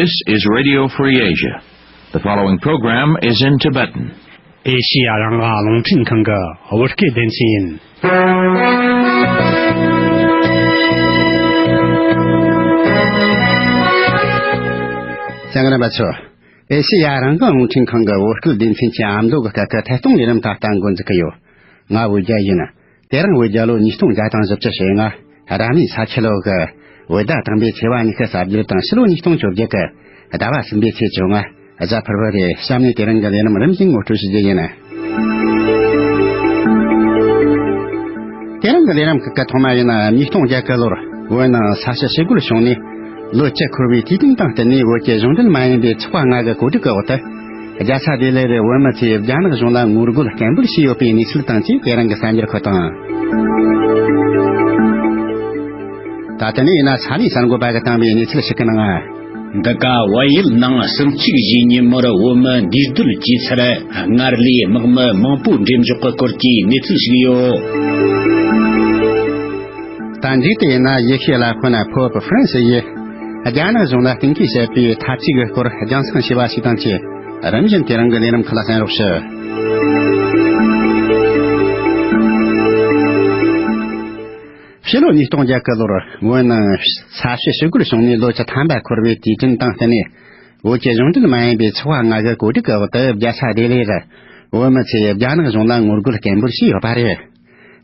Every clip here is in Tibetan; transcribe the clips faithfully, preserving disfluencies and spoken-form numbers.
This is Radio Free Asia. The following program is in Tibetan. ཨེ་ཤི་ཡ་རང་དབང་རླུང་འཕྲིན་ཁང་གི་བོད་སྐད་སྡེ་ཚན་ཡིན། ཨེ་ཤི་ཡ་རང་དབང་རླུང་འཕྲིན་ཁང་གི་བོད་སྐད་སྡེ་ཚན་གྱི་ཨ་མདོ་གི་སྐད་ཀྱི་ཐད་གཏོང་ལས་རིམ་ད་ལྟ་འགོ་འཛུགས་ཀྱི་ཡོད། ང་བོད་རྒྱལ་ཡིན། དེ་རིང་བོད་རྒྱལ་ལོ་ཉིས་སྟོང་བརྒྱ་དང་བཞི་བཅུ་ཞེ་ལྔ། རབ་གནས་ས་ཁྱི་ལོ་གི་བོད་ཟླ་དང་པོའི་ཚེས་པ་ཉི་ཤུ་རྩ་བརྒྱད་དང་ཕྱི་ལོ་ཉིས་སྟོང་བཅོ་བརྒྱད་ཀྱི་ཟླ་བ་གསུམ་པའི་ཚེས་བཅོ་ལྔ། གཟའ་ཕུར་བུ་རེད། གཤམ་ནས་དེ་རིང་གི་ལས་རིམ་རིམ་བཞིན་ངོ་སྤྲོད་ཞུ་རྒྱུ་ཡིན། དེ་རིང་གི་ལས་རིམ་ཁག་གི་ཐོག་མ་ཡིན་ན། ཉིས་སྟོང་བརྒྱད་གི་ལོར་བོད་ནང་ས་བྱི་ཞི་རྒོལ་བྱུང་ནས་ལོ་བཅུ་འཁོར་བའི་དུས་དྲན་དང་བསྟུན་ནས། བོད་ཀྱི་གཞུང་འབྲེལ་མ་ཡིན་པའི་ཚོགས་པ་ལྔ་གི་གོ་སྒྲིག་གི་འོག་ཏུ། རྒྱལ་ས་ལྡི་ལི་རུ་བོད་མི་ཚོས་རྒྱ་ནག་གཞུང་ལ་ངོ་རྒོལ་སྐད་འབོད་བྱས་ཡོད་པའི་གནས་ཚུལ་དང་བཅས། དེ་རིང་གི་གསར་འགྱུར་ཁག་དང་། ད་ལྟ་ནས་ཡིན་ན་ས་གནས་གསར་འགོད་པ་གིས་བཏང་བའི་གནས་ཚུལ་ཞིག་གི་ནང་། འདི་ག་བལ་ཡུལ་ནང་གསུམ་གཅིག་བཞིའི་ཉིན་མོར་བོད་མི་འདུས་སྡོད་བྱས་ཚར། སྔར་ལས་དམག་མི་མང་པོ་འགྲེམས་འཇོག་གི་སྐོར་གྱི་གནས་ཚུལ་ཞིག་ཡོད། ད་མཇུག་ཏུ་ཡིན་ན། ཡེ་ཤུའི་བླ་དཔོན་ཕོབ་ཧྥ་རན་སི་ཡིས་རྒྱ་ནག་གཞུང་ལ་བསྟུན་གྲོས་བྱེད་པའི་ཐབས་ཇུས་ཀྱི་སྐོར་རྒྱང་སྲིང་བྱས་པ་ཞིག་དང་བཅས། རིམ་བཞིན་དེ་རིང་གི་ལས་རིམ་ཁག་ལ་གསན་རོགས་ཞུ། ཕྱི་ལོ་ཉིས་སྟོང་བརྒྱད་གི་ལོར་བོད་ནང་ས་བྱི་ཞི་རྒོལ་བྱུང་ནས་ལོ་བཅུ་ཐམ་པ་འཁོར་བའི་དུས་དྲན་དང་བསྟུན་ནས། བོད་ཀྱི་གཞུང་འབྲེལ་མ་ཡིན་པའི་ཚོགས་པ་ལྔ་གི་གོ་སྒྲིག་གི་འོག་ཏུ། རྒྱལ་ས་ལྡི་ལི་རུ་བོད་མི་ཚོས་རྒྱ་ནག་གཞུང་ལ་ངོ་རྒོལ་སྐད་འབོད་བྱས་ཡོད་པ་རེད།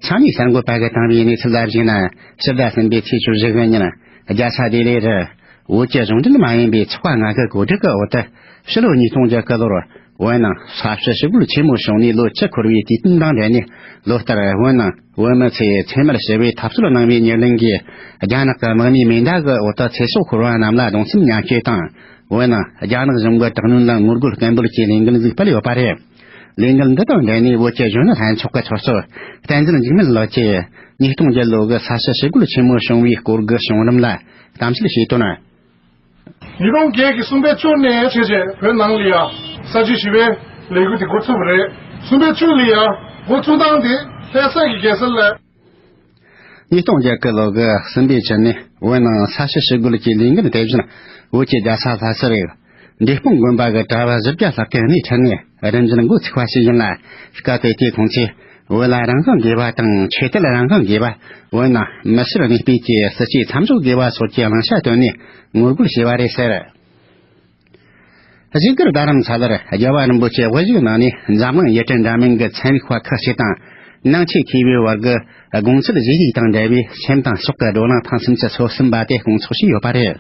ས་གནས་གསར་འགོད་པ་གིས་བཏང་བའི་གནས་ཚུལ་ལ་གཞིགས་ན། ཕྱི་ཟླ་གསུམ་པའི་ཚེས་བཅུ་བཞི་གི་ཉིན། རྒྱལ་ས་ལྡི་ལི་རུ་བོད་ཀྱི་གཞུང་འབྲེལ་མ་ཡིན་པའི་ཚོགས་པ་ལྔ་གི་གོ་སྒྲིག་གི་འོག་ཏུ། ཕྱི་ལོ་ཉིས་སྟོང་བརྒྱད་གི་ལོར་བོད་ནང་ས་བྱི་ཞི་རྒོལ་ཆེན་མོ་བྱུང་ནས་ལོ་བཅུ་འཁོར་བའི་དུས་དྲན་དང་འབྲེལ་ནས། ལོ་ལྟར་བོད་ནང་བོད་མི་ཚོས་ཚང་མར་ཞི་བའི་འཐབ་རྩོད་གནང་བའི་ཉེར་ལེན་གྱིས། རྒྱ་ནག་གི་དམག་མིའི་མེ་མདའ་གི་འོག་ཏུ་ཚེ་སྲོག་ཤོར་བ་རྣམས་ལ་གདུང་སེམས་མཉམ་སྐྱེད་དང་། བོད་ནང་རྒྱ་ནག་གཞུང་གི་དྲག་གནོན་ལ་ངོ་རྒོལ་སྐད་འབོད་ཀྱི་ལས་འགུལ་ཞིག་སྤེལ་ཡོད་པ་རེད། ལས་འགུལ་འདི་དང་འབྲེལ་ནས། བོད་ཀྱི་གཞོན་ནུ་ལྷན་ཚོགས་ཀྱི་ཚོགས་གཙོ་བསྟན་འཛིན་འཇིགས་མེད་ལགས་ཀྱིས། ཉིས་སྟོང་བརྒྱད་ལོ་གི་ས་བྱི་ཞི་རྒོལ་ཆེན་མོ་བྱུང་བའི་སྐོར་གྱི་བྱུང་རིམ་ལ་གཏམ་བཤད་བྱས་དོན། ཉིས་སྟོང་བརྒྱད་ཀྱི་གསུམ་པའི་བཅུ་ནས་བྱས་བྱས་བོད་ནང་ལ་ཡང་ས་བྱི་ཞི་བའི་ལས་འགུལ་དེ་འགོ་ཚུགས་པ་རེད། གསུམ་པའི་བཅུ་ལ་ཡང་འགོ་ཚུགས་སྟངས་དེ་ལྷ་ས་གི་རྒྱལ་ས་ལ། ཉིས་སྟོང་བརྒྱད་གི་ལོ་གི་གསུམ་པའི་བཅུ་ནས་བོད་ནང་ས་བྱི་ཞི་རྒོལ་གྱི་ལས་འགུལ་དེ་བཞིན་བོད་ཀྱི་རྒྱལ་ས་ལྷ་ས་རུ་འབྲས་སྤུངས་དགོན་པ་གི་གྲྭ་བ་བཞི་བརྒྱ་ལྷག་གི་སྣེ་ཁྲིད་ནས་རིམ་བཞིན་འགོ་ཚུགས་པ་ཞིག་ཡིན་ལ། སྐབས་དེ་དུས་ཁོང་ཚོས་བོད་ལ་རང་དབང་དགོས་པ་དང་། ཆོས་དད་རང་དབང་དགོས་པ། བོད་ནང་མི་སེར་གནས་སྤོས་ཀྱིས་སྲིད་ཇུས་མཚམས་འཇོག་དགོས་པ་སོགས་ཀྱི་བླང་བྱ་བཏོན་ནས་ངོ་རྒོལ་བྱས་པ་རེད་ཟེར། བཞུགས་སྒར་རྡ་རམ་ས་ལར་རྒྱལ་བ་རིན་པོ་ཆེ་དབུ་བཞུགས་གནང་ནས། འཛམ་གླིང་ཡུལ་གྲུ་འདྲ་མིན་གྱི་ཚན་རིག་པ་ཁག་ཅིག་དང་། ནང་ཆོས་མཁས་པའི་བར་གྱི་དགོངས་ཚུལ་བརྗེ་རེས་དང་འབྲེལ་བའི་སེམས་དང་སྲོག་གི་བགྲོ་གླེང་ཐེངས་སུམ་ཅུ་སོ་གསུམ་པ་དེ་སྐོང་ཚོགས་བྱས་ཡོད་པ་རེད།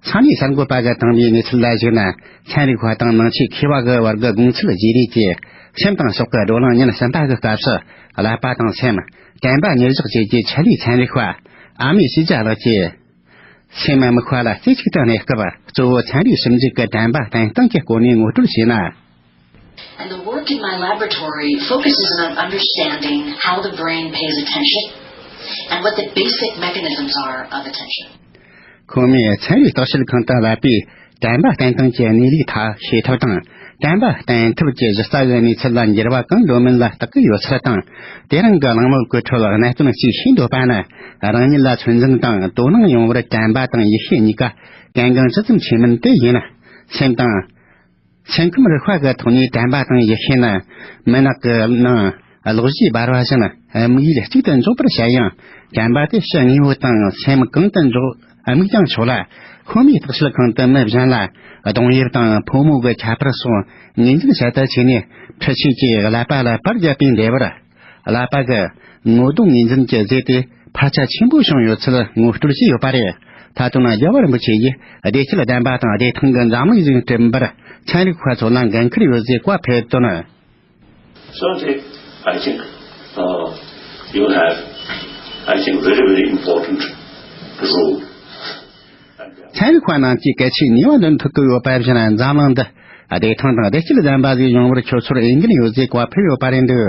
ས་གནས་གསར་འགོད་པ་གིས་བཏང་བའི་གནས་ཚུལ་ལ་གཞིགས་ན། ཚན་རིག་པ་དང་ནང་ཆོས་མཁས་པ་གི་བར་གྱི་དགོངས་ཚུལ་བརྗེ་རེས་ཀྱི་སེམས་དང་སྲོག་གི་བགྲོ་གླེང་ཉིན་གསུམ་པ་གི་སྐབས་སུ། ཀླད་པ་དང་སེམས། དྲན་པ་ཉེར་བཞག་བཅས་ཀྱི་ཆེད་ལས་ཚན་རིག་པ་ཨ་མེ་ཤི་ཇཱ་ལགས་ཀྱིས། སེམས་དམིགས་པ་ལ་རྩེ་གཅིག་ཏུ་གནས་སྐབས། གཙོ་བོ་ཚན་རིག་ཞིབ་འཇུག་གི་དྲན་པ་བརྟན་སྟངས་ཀྱི་སྐོར་ནས་ངོ་སྤྲོད་བྱས་ན། And the work in my laboratory focuses on understanding how the brain pays attention and what the basic mechanisms are of attention. ཁོ་མོས་ཚན་རིག་བརྟག་དཔྱད་ཁང་དུ་བསླབ་པའི་དྲན་པ་བརྟན་སྟངས་ཀྱི་གནས་ལུགས་ཐག་ཤེས་ཐབས་དང་། དྲན་པ་བརྟན་ཐབས་ཀྱི་གཞི་རྩ་གི་གནས་ཚུལ་ལ་འགྱུར་བ་གང་འགྲོ་མིན་ལ་བརྟག་གི་ཡོད་ཚུལ་དང་། དེ་རིང་གི་གླེང་མོལ་གྱི་ཁྲོད་གནད་དོན་གཅིག་ཤེས་འདོད་པ་ནི། རང་ཉིད་ལ་ཚོད་འཛིན་དང་དོ་སྣང་ཡོང་བར་དྲན་པ་དང་ཡིད་ཤེས་གཉིས་ཀ་གལ་འགངས་ཇི་ཙམ་ཆེ་མིན་དེ་ཡིན། སེམས་དང་། སེམས་ཁམས་རིག་པ་གི་ཐོག་ནས་དྲན་པ་དང་ཡིད་ཤེས་ནི། མུན་ནག་གི་ནང་གློག་བཞིན་འབར་བ་བཞིན་དམིགས་ཡུལ་གཅིག་ཏུ་འཇོག་པར་བྱ་ཡང་། དྲན་པ་དེ་ཕྱི་དངོས་པོ་དང་སེམས་གང་དུ་འཇོག་དམིགས་ཀྱང་ཆོག་ལ། ཁོ་མོའི་བརྟག་དཔྱད་ཁང་དུ་མི་གཞན་ལ་གདོང་དབྱིབས་དང་ཕོ་མོ་གི་ཁྱད་པར་སོགས་ངོས་འཛིན་བྱེད་དུ་བྱས་ནས། འཕྲུལ་ཆས་ཀྱིས་ཀླད་པ་ལ་པར་བརྒྱབ་པའི་འདས་པར། ཀླད་པ་གི་ངོ་གདོང་ངོས་འཛིན་གྱི་རྫས་དེ་འཕར་ཆ་ཆེན་པོ་བྱུང་ཡོད་ཚུལ་ངོ་སྤྲོད་བྱས་ཡོད་པ་རེད། ད་དུང་རྒྱལ་བ་རིན་པོ་ཆེ་ཡིས་བདེ་སྐྱིད་ལྡན་པ་དང་བདེ་ཐང་གི་འཛམ་གླིང་ཞིག་བསྐྲུན་པར་ཚན་རིག་པ་ཚོ་ལ་འགན་འཁུར་ཡོད་ཅེས་བཀའ་ཕེབས་དོན། Certainly, I think, uh, you have, I think, very, very important role. ཚན་རིག་པ་རྣམས་ཀྱིས་གལ་ཆེའི་ནུས་པ་འདོན་ཐུབ་ཀྱི་ཡོད་པ་བཞིན། འཛམ་གླིང་འདི་བདེ་ཐང་དང་བདེ་སྐྱིད་ལྡན་པ་ཞིག་ཡོང་བར་ཁྱོད་ཚོར་འོས་འགན་ཡོད་ཅེས་བཀའ་ཕེབས་ཡོད་པ་རེད་འདུག་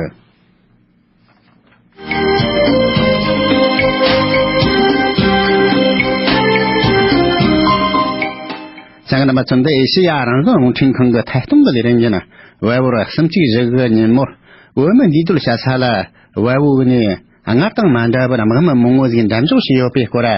ཚང་མ་ཚོ། འདི་ཨེ་ཤེ་ཡ་རང་དབང་རླུང་འཕྲིན་ཁང་གི་ཐད་གཏོང་གི་ལས་རིམ་ཡིན། བལ་པོར་གསུམ་གཅིག་བཞི་གི་ཉིན་མོར་བོད་མི་འདུས་སྡོད་བྱ་ས་ལ་བལ་པོ་ནས་སྔར་དང་མ་འདྲ་བར་དམག་མི་མང་བོ་ཞིག་འགྲེམས་འཇོག་བྱས་ཡོད་པའི་སྐོར།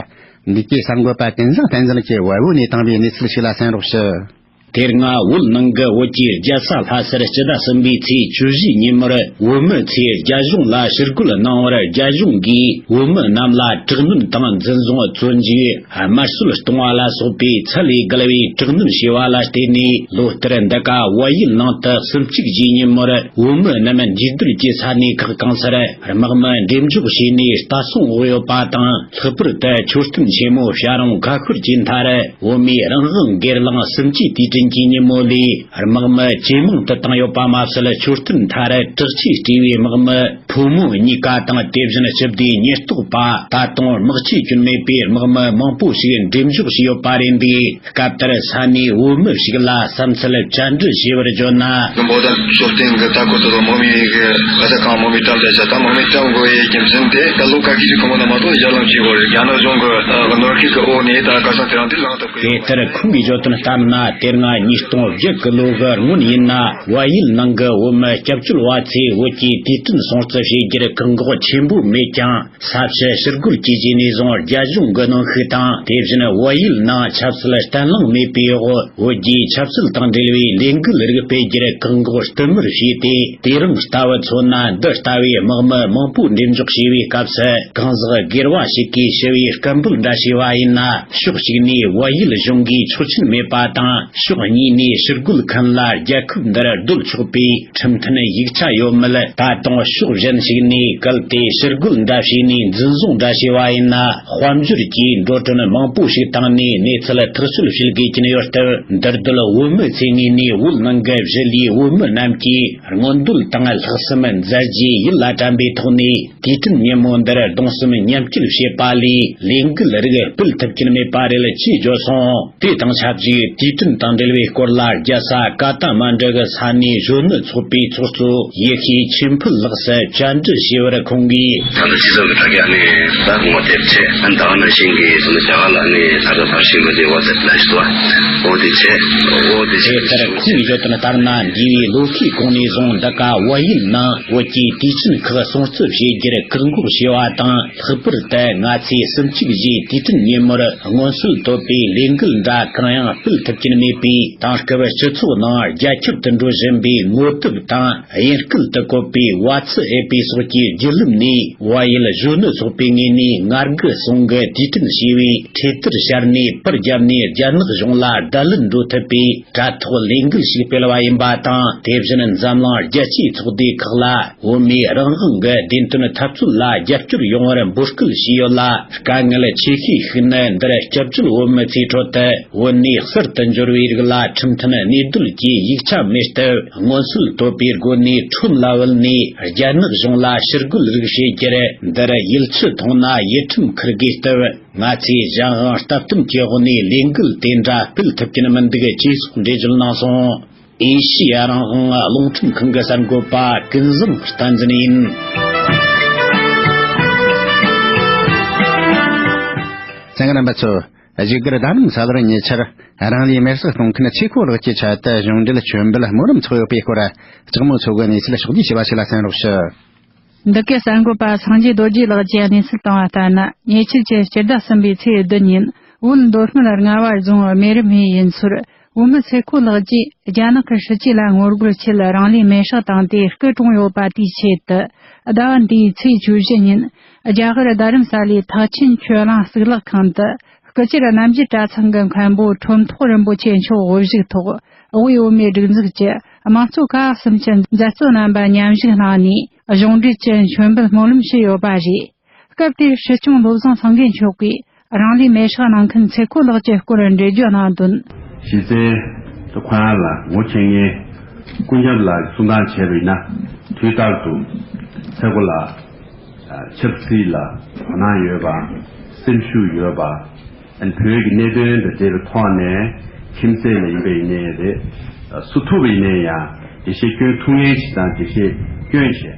འདི་གའི་གསར་འགོད་པ་ཀུན་བཟང་བསྟན་འཛིན་གྱིས་བལ་བོ་ནས་བཏང་བའི་གནས་ཚུལ་ཞིག་ལ་གསན་རོགས་ཞུ། དེ་སྔ་བོད་ནང་གི་བོད་ཀྱི་རྒྱལ་ས་ལྷ་སར་སྤྱི་ཟླ་གསུམ་པའི་ཚེས་བཅུ་བཞི་ཉིན་མོར་བོད་མི་ཚོས་རྒྱ་གཞུང་ལ་ཕྱིར་རྒོལ་གནང་བར། རྒྱ་གཞུང་གིས་བོད་མི་རྣམས་ལ་དྲག་གནོན་དང་འཛིན་བཟུང་བཙོན་འཇུག་དམར་གསོད་གཏོང་བ་ལ་སོགས་པའི་ཚད་ལས་བརྒལ་བའི་དྲག་གནོན་བྱས་པ་ལ་བརྟེན་ནས། ལོ་ལྟར་འདི་ག་བལ་ཡུལ་ནང་དུ་གསུམ་གཅིག་བཞིའི་ཉིན་མོར་བོད་མི་རྣམས་འཇིགས་སྡུད་ཀྱི་ས་གནས་ཁག་གང་སར་དམག་མི་འགྲེམས་འཇོག་བྱས་ནས་ལྟ་སྲུང་འོག་ཡོད་པ་དང་། ལྷག་པར་དུ་མཆོད་རྟེན་ཆེན་མོ་བྱ་རུང་ཁ་ཤོར་གྱི་མཐར། བོད་མིའི་རང་དབང་སྒེར་ལངས་གསུམ་བཅུའི་དུས་དྲན་གྱི་ཉིན་མོ་ལས། དམག་མི་ཇེ་མང་དུ་བཏང་ཡོད་པ་མ་ཟད། མཆོད་རྟེན་མཐར་དྲག་ཆས་སྤྲས་པའི་དམག་མི་ཕོ་མོ་གཉིས་ཀ་དང་། དེ་བཞིན་སྤྱི་བདེའི་ཉེན་རྟོག་པ། ད་དུང་དམག་ཆས་གྱོན་མེད་པའི་དམག་མི་མང་པོ་ཞིག་འགྲེམས་འཇོག་བྱས་ཡོད་པ་རེད་འདུག་སྐབས་དེར་ས་གནས་བོད་མི་ཞིག་ལ་བསམ་ཚུལ་བཅར་འདྲི་ཞུས་པར་བརྗོད་ན། བོད་དང་མཆོད་རྟེན་གྱི་ལྟ་སྐོར་དུ་དམག་མི་གི་ཁ་ས་གང་དམག་མི་བཀྲམ་ལས་བྱ་ད་དམག་མི་བཀྲམ་དགོས་ཡས་རྒྱུ་མཚན་དེ་ད་ལོ་ཁ་ཤས་ཀྱི་གོང་ན་མ་གཏོགས་ཡར་ལངས་བྱེད་དགོས་རེད། རྒྱ་ནག་གཞུང་གི་ནོར་འཁྲུལ་གྱི་འོག་ནས་ད་ཁ་སང་དེ་རིང་འདི་ལངས་ཐུབ་ཀྱི་དེ་ཡོད་མ་ལྟར་རེད། ཁོང་གིས་བརྗོད་དོན་ལྟར་ན། དེ་སྔ་ཉིས་སྟོང་བརྒྱད་གི་ལོ་གི་སྔོན་ཡིན་ན། བལ་ཡུལ་ནང་གི་བོད་མི་སྐྱབས་བཅོལ་བ་ཚོས་བོད་ཀྱི་དུས་དྲན་སྲུང་བརྩི་བྱེད་རྒྱུར་བཀག་འགོག་ཆེན་པོ་མེད་ཀྱང་། ས་ཕྱི་ཕྱིར་རྒོལ་གྱི་རྗེས་ནས་བཟུང་རྒྱ་གཞུང་གི་གནོན་ཤུགས་དང་། དེ་བཞིན་བལ་ཡུལ་ནང་ཆབ་སྲིད་བརྟན་ལྷིང་མེད་པའི་འོག་བོད་རྒྱའི་ཆབ་སྲིད་དང་འབྲེལ་བའི་ལས་འགུལ་རིགས་སྤེལ་རྒྱུར་བཀག་འགོག་བསྟུད་མར་བྱས་ཏེ། དེ་རིང་ལྟ་བུ་མཚོན་ན། འདི་ལྟ་བུའི་དམག་མི་མང་པོ་འགྲེམས་འཇོག་བྱས་པའི་སྐབས་སུ། གང་ཟག་སྒེར་བ་ཞིག་གིས་ཞི་བའི་སྐད་འབོད་འདྲ་བྱས་པ་ཡིན་ན། ཕྱོགས་གཅིག་ནས་བལ་ཡུལ་གཞུང་གིས་ཆོག་མཆན་མེད་པ་དང་། ཕྱོགས་གཉིས་ནས་ཕྱིར་རྒོལ་མཁན་ལ་རྒྱལ་ཁབ་འདིར་སྡོད་ཆོག་པའི་ཁྲིམས་མཐུན་ཡིག་ཆ་ཡོད་མེད། ད་དུང་ཕྱོགས་གཞན་ཞིག་ནས་གལ་ཏེ་ཕྱིར་རྒོལ་འདྲ་བྱས་ནས་འཛིན་བཟུང་འདྲ་བྱས་པ་ཡིན་ན། དཔལ་འབྱོར་གྱི་འགྲོ་གྲོན་མང་པོ་ཞིག་བཏང་ནས་གནས་ཚུལ་ཐག་གཅོད་བྱེད་དགོས་ཀྱིན་ཡོད་སྟབས། འདིར་སྡོད་བོད་མི་ཚོའི་ངོས་ནས་བོད་ནང་གི་གཞིས་ལུས་བོད་མི་རྣམས་ཀྱིས་སྔོན་འདོད་དང་ལྷག་བསམ་མཛད་རྗེས་ཡིད་ལ་དྲན་པའི་ཐོག་ནས། དུས་དྲན་ཉིན་མོ་འདིར་གདུང་སེམས་མཉམ་སྐྱེད་བྱེད་པ་ལས། ལས་འགུལ་རིགས་སྤེལ་ཐུབ་ཀྱིན་མེད་པ་རེད། ཅེས་བརྗོད་སོང་། དེ་དང་ཆབས་ཅིག་དུས་དྲན་དང་འབྲེལ་བའི་སྐོར་ལ། རྒྱལ་ས་ཀ་ཐ་མན་ཌུ་གི་ས་གནས་གཞོན་ནུ་ཚོགས་པའི་ཚོགས་གཙོ་ཡེ་ཤེས་ཆོས་འཕེལ་ལགས་སུ་བཅར་འདྲི་བྱས་པར། ཁོང་གིས། ད་ལྟ་སྤྱི་ཚོགས་ཀྱི་དྲ་རྒྱ་ནས་ད་ངོ་དེབ་བྱས། ཨ་ནི་ད་ག་ནང་བཞིན་གྱི་སོ་ནི་རྒྱ་གར་ལ་ནི་ད་ལྟ་ཕར་ཕྱིན་པ་དེ་ཝ་ཚེབ་ལ་ཞུ་བ་འོ་དེ་བྱས། འོ་དེ་བྱས། དེ་ལྟར་ཁོང་གིས་བརྗོད་དོན་ལྟར་ན། འདས་པའི་ལོ་ཤས་གོང་ནས་བཟུང་འདི་ག་བལ་ཡུལ་ནང་བོད་ཀྱི་དུས་ཆེན་ཁག་སྲུང་བརྩི་བྱེད་རྒྱུར་བཀག་འགོག་བྱས་པ་དང་། ལྷག་པར་དུ་ང་ཚོས་གསུམ་གཅིག་བཞིའི་དུས་དྲན་ཉིན་མོར་མངོན་གསལ་དོད་པའི་ལས་འགུལ་འདྲ་གང་ཡང་སྤེལ་ཐུབ་ཀྱིན་མེད་པས། དེང་སྐབས་སྤྱི་ཚོགས་ནང་རྒྱ་ཁྱབ་ཏུ་འགྲོ་བཞིན་པའི་ངོ་དེབ་དང་། དབྱིན་སྐད་དུ་བཀོད་པའི་ཝ་ཚི་ཨེ་པི་སོགས་ཀྱི་བརྒྱུད་ལམ་ནས། བལ་ཡུལ་གཞོན་ནུ་ཚོགས་པའི་ངོས་ནས་ང་དགུ་གསུམ་གི་དུས་དྲན་ཞེས་པའི་འཕྲེད་དར་ཕྱར་ནས་པར་བརྒྱབ་ནས། རྒྱ་ནག་གཞུང་ལ་བརྡ་ལན་འགྲོ་ཐུབ་པའི་དྲ་ཐོག་ལས་འགུལ་ཞིག་སྤེལ་བ་ཡིན་པ་དང་། དེ་བཞིན་འཛམ་གླིང་རྒྱལ་སྤྱིའི་ཚོགས་སྡེ་ཁག་ལ་བོད་མིའི་རང་དབང་གི་བདེན་དོན་འཐབ་རྩོད་ལ་རྒྱབ་སྐྱོར་ཡོང་བར་འབོད་སྐུལ་བྱས་ཡོད་ལ། དཀའ་ངལ་ཆེ་ཤོས་ཤིག་ནི། འདིར་སྐྱབས་བཅོལ་བོད་མི་ཚོའི་ཁྲོད་དུ་བོད་ནས་གསར་དུ་འབྱོར་བའི་རིགས་ལ་ཁྲིམས་མཐུན་གནས་སྡོད་ཀྱི་ཡིག་ཆ་མེད་སྟབས། མངོན་གསལ་དོད་པའི་སྒོ་ནས་ཁྲོམ་ལ་བུད་ནས་རྒྱ་ནག་གཞུང་ལ་ཕྱིར་རྒོལ་རིགས་བྱེད་རྒྱུར། འདིར་ཡིད་ཆེས་ཐོངས་ན་ཡིད་ཁྲིམས་འཁུར་དགོས་སྟབས། ང་ཚོས་གཞན་དབང་སྟབས་བསྟུན་གྱི་འོག་ནས་ལས་འགུལ་དེ་འདྲ་སྤེལ་ཐུབ་ཀྱིན་མི་འདུག་ཅེས་སོགས་འགྲེལ་བརྗོད་གནང་སོང་། ཨེ་ཤི་ཡ་རང་དབང་རླུང་འཕྲིན་ཁང་གི་གསར་འགོད་པ་ཀུན་བཟང་བསྟན་འཛིན་ཡིན། གསན་མཁན་རྣམ་པ་ཚོ། བཞུགས་སྒར་རྡ་རམ་ས་ལར་ཉེ་ཆར་རང་ལུས་མེར་སྲེག་གཏོང་མཁན་ཚེ་ཁོ་ལགས་ཀྱི་ཆེད་དུ་གཞུང་འབྲེལ་མཆོད་འབུལ་སྨོན་ལམ་ཚོགས་ཡོད་པའི་སྐོར། ལྕགས་མོ་མཚོ་གི་གནས་ཚུལ་ཕྱོགས་བསྡུས་བྱས་པ་ཞིག་ལ་གསན་རོགས་ཞུ། འདི་གའི་གསར་འགོད་པ་སངས་རྒྱས་རྡོ་རྗེ་ལགས་ཀྱིས་གནས་ཚུལ་བཏང་བ་ལྟར་ན། ཉེ་ཆར་གྱི་སྤྱི་ཟླ་གསུམ་པའི་ཚེས་བདུན་ཉིན། བོད་མདོ་སྨད་རྔ་བ་རྫོང་རྨེ་རུ་སྨད་ཡུལ་ཚོར་བོད་མི་ཚེ་ཁོ་ལགས་ཀྱིས་རྒྱ་ནག་གི་སྲིད་ཇུས་ལ་ངོ་རྒོལ་ཆེད་རང་ལུས་མེར་སྲེག་བཏང་སྟེ་སྐུ་གྲོངས་ཡོད་པ་དེའི་ཆེད་དུ། ཟླ་བ་འདིའི་ཚེས་བཅུ་བཞི་ཉིན། རྒྱ་གར་རྡ་རམ་ས་ལའི་ཐེག་ཆེན་ཆོས་གླིང་གཙུག་ལག་ཁང་དུ། སྐུ་བཅར་རྣམ་རྒྱལ་གྲྭ་ཚང་གི་མཁན་པོ་ཁྲོམ་ཐོག་རིན་པོ་ཆེ་མཆོག་དབུ་བཞུགས་ཐོག་དབུས་བོད་མིའི་སྒྲིག་འཛུགས་ཀྱི་དམངས་གཙོ་ཁག་གསུམ་གྱི་མཛད་གཙོ་རྣམ་པ་མཉམ་ཞུགས་གནང་ནས། གཞུང་འབྲེལ་གྱི་མཆོད་འབུལ་སྨོན་ལམ་ཞུས་ཡོད་པ་རེད། སྐབས་དེར་སྲིད་སྐྱོང་བློ་བཟང་སེང་གེ་མཆོག་གིས་རང་ལུས་མེར་སྲེག་གནང་མཁན་ཚེ་ཁོ་ལགས་ཀྱི་སྐོར་འགྲེལ་བརྗོད་གནང་དོན། གཞི་རྩའི་ཁོ་རང་ལ་ངོ་ཤེས་མཁན་ཀུན་ཁྱབ་ལ་གསུང་སྟངས་བྱས་པ་ཡིན་ན། དུས་རྟག་ཏུ་ཚེ་ཁོ་ལ་ཆབ་སྲིད་ལ་དོ་སྣང་ཡོད་པ། སེམས་ཤུགས་ཡོད་པ། བོད་ཀྱི་གནད་དོན་དང་འབྲེལ་བའི་ཐོག་ནས་ཁྱིམ་མཚེས་ལ་ཡིན་པ་ཡིན་ནའི་རེད། སུ་ཐུག་པ་ཡིན་ནའི་ཡང་འགྲེལ་བཤད་སྐྱོན་ཐུབ་མཁན་ཞིག་དང་འགྲེལ་བཤད་སྐྱོན་བྱས། དེ་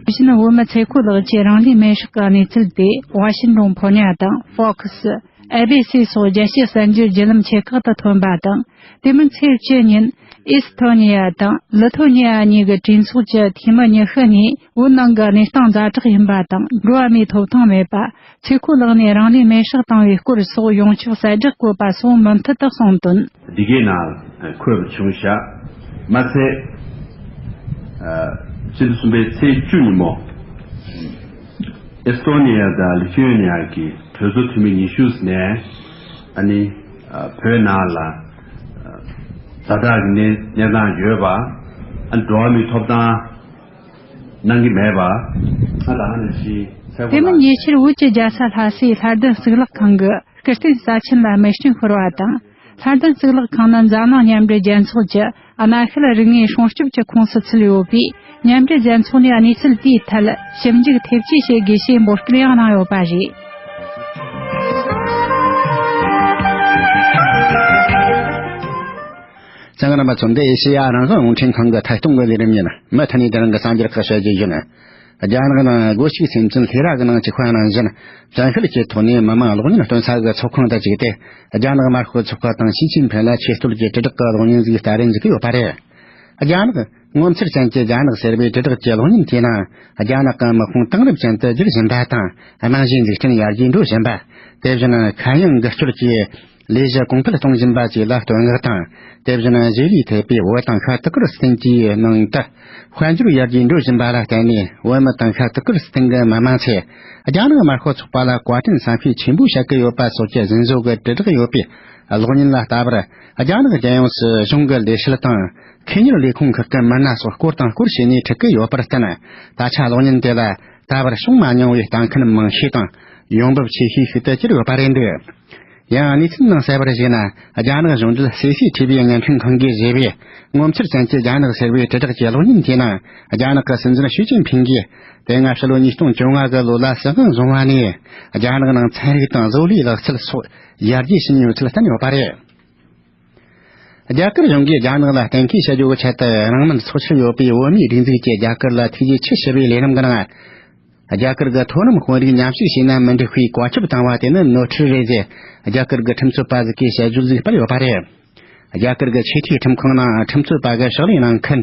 བཞིན་བོད་མི་ཚེ་ཁོ་ལགས་ཀྱིས་རང་ལུས་མེར་སྲེག་གི་གནས་ཚུལ་དེ་ཝ་ཤིན་ཏོན་ཕོ་ཉ་དང་ཧྥོག་སི། ཨེ་བྷི་སི་སོགས་རྒྱལ་སྤྱིའི་གསར་འགྱུར་བརྒྱུད་ལམ་ཆེ་ཁག་ཏུ་ཐོན་པ་དང་། དེ་མིན་ཚེས་བཅུ་ཉིན་ཨེ་སི་ཐོ་ནི་ཡ་དང་ལི་ཐོ་ནི་ཡ་གཉིས་ཀྱི་གྲོས་ཚོགས་ཀྱི་འཐུས་མི་ཉི་ཤུ་ནས་བོད་ནང་གི་གནས་སྟངས་ཛ་དྲག་ཡིན་པ་དང་། འགྲོ་བ་མིའི་ཐོབ་ཐང་མེད་པ། ཚེ་ཁོ་ལག་ནས་རང་ལུས་མེར་སྲེག་བཏང་བའི་སྐོར་སོགས་ཡོངས་ཁྱབ་གསལ་བསྒྲགས་བཀོད་པ་སོགས་མུ་མཐུད་དུ་གསུངས་དོན། འདི་གའི་ནང་འཁོད་པ་བྱུང་བཞག་མ་ཚད། ཕྱི་ཟླ་གསུམ་པའི་ཚེས་བཅུ་ཉིན་མོ། ཨེ་སི་ཐོ་ནི་ཡ་དང་ལི་ཐུ་ཨེ་ནི་ཡ་གི་གྲོས་ཚོགས་འཐུས་མི་ཉི་ཤུ་ནས་ཨ་ནི་བོད་ནང་ལ་ཛ་དྲག་གི་གནས་གནས་སྟངས་ཡོད་པ། ཨ་ནི་འགྲོ་བ་མིའི་ཐོབ་ཐང་གནང་གི་མེད་པ། ཨ་ད་ཨ་ནི་ཞིག་གསལ་པོ། དེ་མིན་ཉེ་ཆར་བོད་ཀྱི་རྒྱལ་ས་ལྷ་སའི་ལྷ་ལྡན་གཙུག་ལག་ཁང་གི་སྐུ་རྟེན་རྩ་ཆེན་ལ་མེ་སྐྱོན་ཤོར་བ་དང་། ལྷ་ལྡན་གཙུག་ལག་ཁང་ནི་འཛམ་གླིང་མཉམ་འབྲེལ་རྒྱལ་ཚོགས་ཀྱི་གནའ་ཤུལ་རིག་དངོས་སྲུང་སྐྱོབ་ཀྱི་ཁོངས་སུ་ཚུད་ཡོད་པས། མཉམ་འབྲེལ་རྒྱལ་ཚོགས་ནས་གནས་ཚུལ་དེའི་ཐད་ཞིབ་འཇུག་ཐེབས་ཇུས་བྱེད་དགོས་ཞེས་འབོད་སྐུལ་ཡང་གནང་ཡོད་པ་རེད། གསན་མཁན་རྣམ་པ་ཚོ། འདི་ཨེ་ཤེ་ཡ་རང་དབང་རླུང་འཕྲིན་ཁང་གི་ཐད་གཏོང་གི་ལས་རིམ་ཡིན། མུ་མཐུད་ནས་དེ་རིང་གི་གསར་འགྱུར་ཁག་བཤད་རྒྱུ་ཡིན། རྒྱ་ནག་ནང་སྒོ་གཅིག་སེམས་ཅན་ལྷེ་ར་གི་ནང་ཅིག་ཁོ་ནང་བཞིན། བཙན་ཤེད་ཀྱི་ཐོག་ནས་མི་མང་གློག་བརྙན་སྟོན་ས་གི་ཚོགས་ཁང་དུ་བཅུག་སྟེ། རྒྱ་ནག་དམར་ཤོག་ཚོགས་པ་དང་ཞི་ཅིན་ཕིན་ལ་ཆེ་བསྟོད་ཀྱི་དྲིལ་བསྒྲགས་ཀྱི་གློག་བརྙན་ཟིག་སྟ་རེ་འཛུགས་ཀྱི་ཡོད་པ་རེད། རྒྱ་ནག་ངོ་མཚར་ཅན་གྱི་རྒྱ་ནག་ཟེར་བའི་དྲིལ་བསྒྲགས་ཀྱི་གློག་བརྙན་དེའི་ནང་། རྒྱ་ནག་གི་དམག་དཔུང་དེང་རབས་ཅན་དུ་འགྱུར་བཞིན་པ་དང་། རྨང་གཞིའི་འཛུགས་སྐྲུན་ཡར་རྒྱས་འགྲོ་བཞིན་པ། དེ་བཞིན་ཁ་གཡང་འགུལ་སྐྱོད་ཀྱི་ལས་གཞི་གོང་འཕེལ་གཏོང་བཞིན་པ་བཅས་ལ་བསྟོད་བསྔགས་དང་། དེ་བཞིན་གཞིས་ལུས་ཐེབས་པའི་བོད་དང་ཤར་ཏུར་ཀི་སི་ཐན་གྱི་ནང་དུ་དཔལ་འབྱོར་ཡར་རྒྱས་འགྲོ་བཞིན་པ་ལ་བརྟེན་ནས། བོད་མི་དང་ཤར་ཏུར་ཀི་སི་ཐན་གྱི་མི་མང་ཚོས་རྒྱ་ནག་དམར་ཤོག་ཚོགས་པ་ལ་བཀའ་དྲིན་བསམ་ཤེས་ཆེན་པོ་བྱེད་ཀྱི་ཡོད་པ་སོགས་ཀྱི་ཟིན་བཟོ་གི་དྲིལ་བསྒྲགས་ཡོད་པའི་གློག་བརྙན་ལ་ལྟ་བུར། རྒྱ་ནག་རྒྱལ་ཡོངས་སུ་གཞུང་གི་ལས་བྱེད་དང་། ཁེ་གཉེར་ལས་ཁུངས་ཁག་གི་མི་སྣ་སོགས་སྐོར་དང་སྐོར་བྱས་ནས་ཁྲིད་ཀྱི་ཡོད་པར་བརྟེན། ད་ཆ་གློག་བརྙན་དེ་ལ་ད་བར་བྱུང་མ་མྱོང་བའི་ལྟ་མཁན་མང་ཤས་དང་། ཡོང་འབབ་ཆེ་ཤོས་ཤིག་ཏུ་གྱུར་ཡོད་པ་རེད་འདུག་ཡང་གནས་ཚུལ་ནང་གསལ་བར་གཞིགས་ན། རྒྱ་ནག་གཞུང་འབྲེལ་སི་སི་ཐི་བི་བརྙན་འཕྲིན་ཁང་གིས་བཟོས་པའི་ངོ་མཚར་ཅན་གྱི་རྒྱ་ནག་ཟེར་བའི་དྲིལ་བསྒྲགས་ཀྱི་གློག་བརྙན་དེའི་ནང་། རྒྱ་ནག་གི་སྲིད་འཛིན་ཞི་ཅིན་ཕིང་གིས་དེ་སྔ་ཕྱི་ལོ་ཉིས་སྟོང་བཅོ་ལྔ་གི་ལོ་ལ་སྲིད་དབང་བཟུང་བ་ནས། རྒྱ་ནག་ནང་ཚན་རིག་དང་བཟོ་ལས་ལག་རྩལ་སོགས་ཡར་རྒྱས་ཕྱིན་ཡོད་ཚུལ་བསྟན་ཡོད་པ་རེད། རྒྱ་གར་གཞུང་གིས་རྒྱ་ནག་ལ་གཏན་འཁེལ་བྱ་རྒྱུའི་ཆེད་དུ། རང་དམན་འཚོ་བཅུད་ཡོད་པའི་བོད་མིའི་སྒྲིག་འཛུགས་ཀྱིས་རྒྱ་གར་ལ་ཐེ་ཇུས་ཆུ་ཞུ་བའི་ལས་རིམ་གྱི་ནང་། རྒྱ་གར་གྱི་མཐོ་རིམ་དཔོན་རིགས་མཉམ་ཞུགས་བྱས་ན་མི་འགྲིག་པའི་བཀའ་ཁྱབ་བཏང་བ་དེ་ནི་ནོར་འཁྲུལ་རེད་ཟེར། རྒྱ་གར་གྱི་ཁྲིམས་རྩོད་པ་ཟིག་གིས་དཔྱད་བརྗོད་ཟིག་སྤེལ་ཡོད་པ་རེད། རྒྱ་གར་གྱི་ཆེས་མཐོའི་ཁྲིམས་ཁང་ནང་ཁྲིམས་རྩོད་པ་གི་ཕྱག་ལས་གནང་མཁན་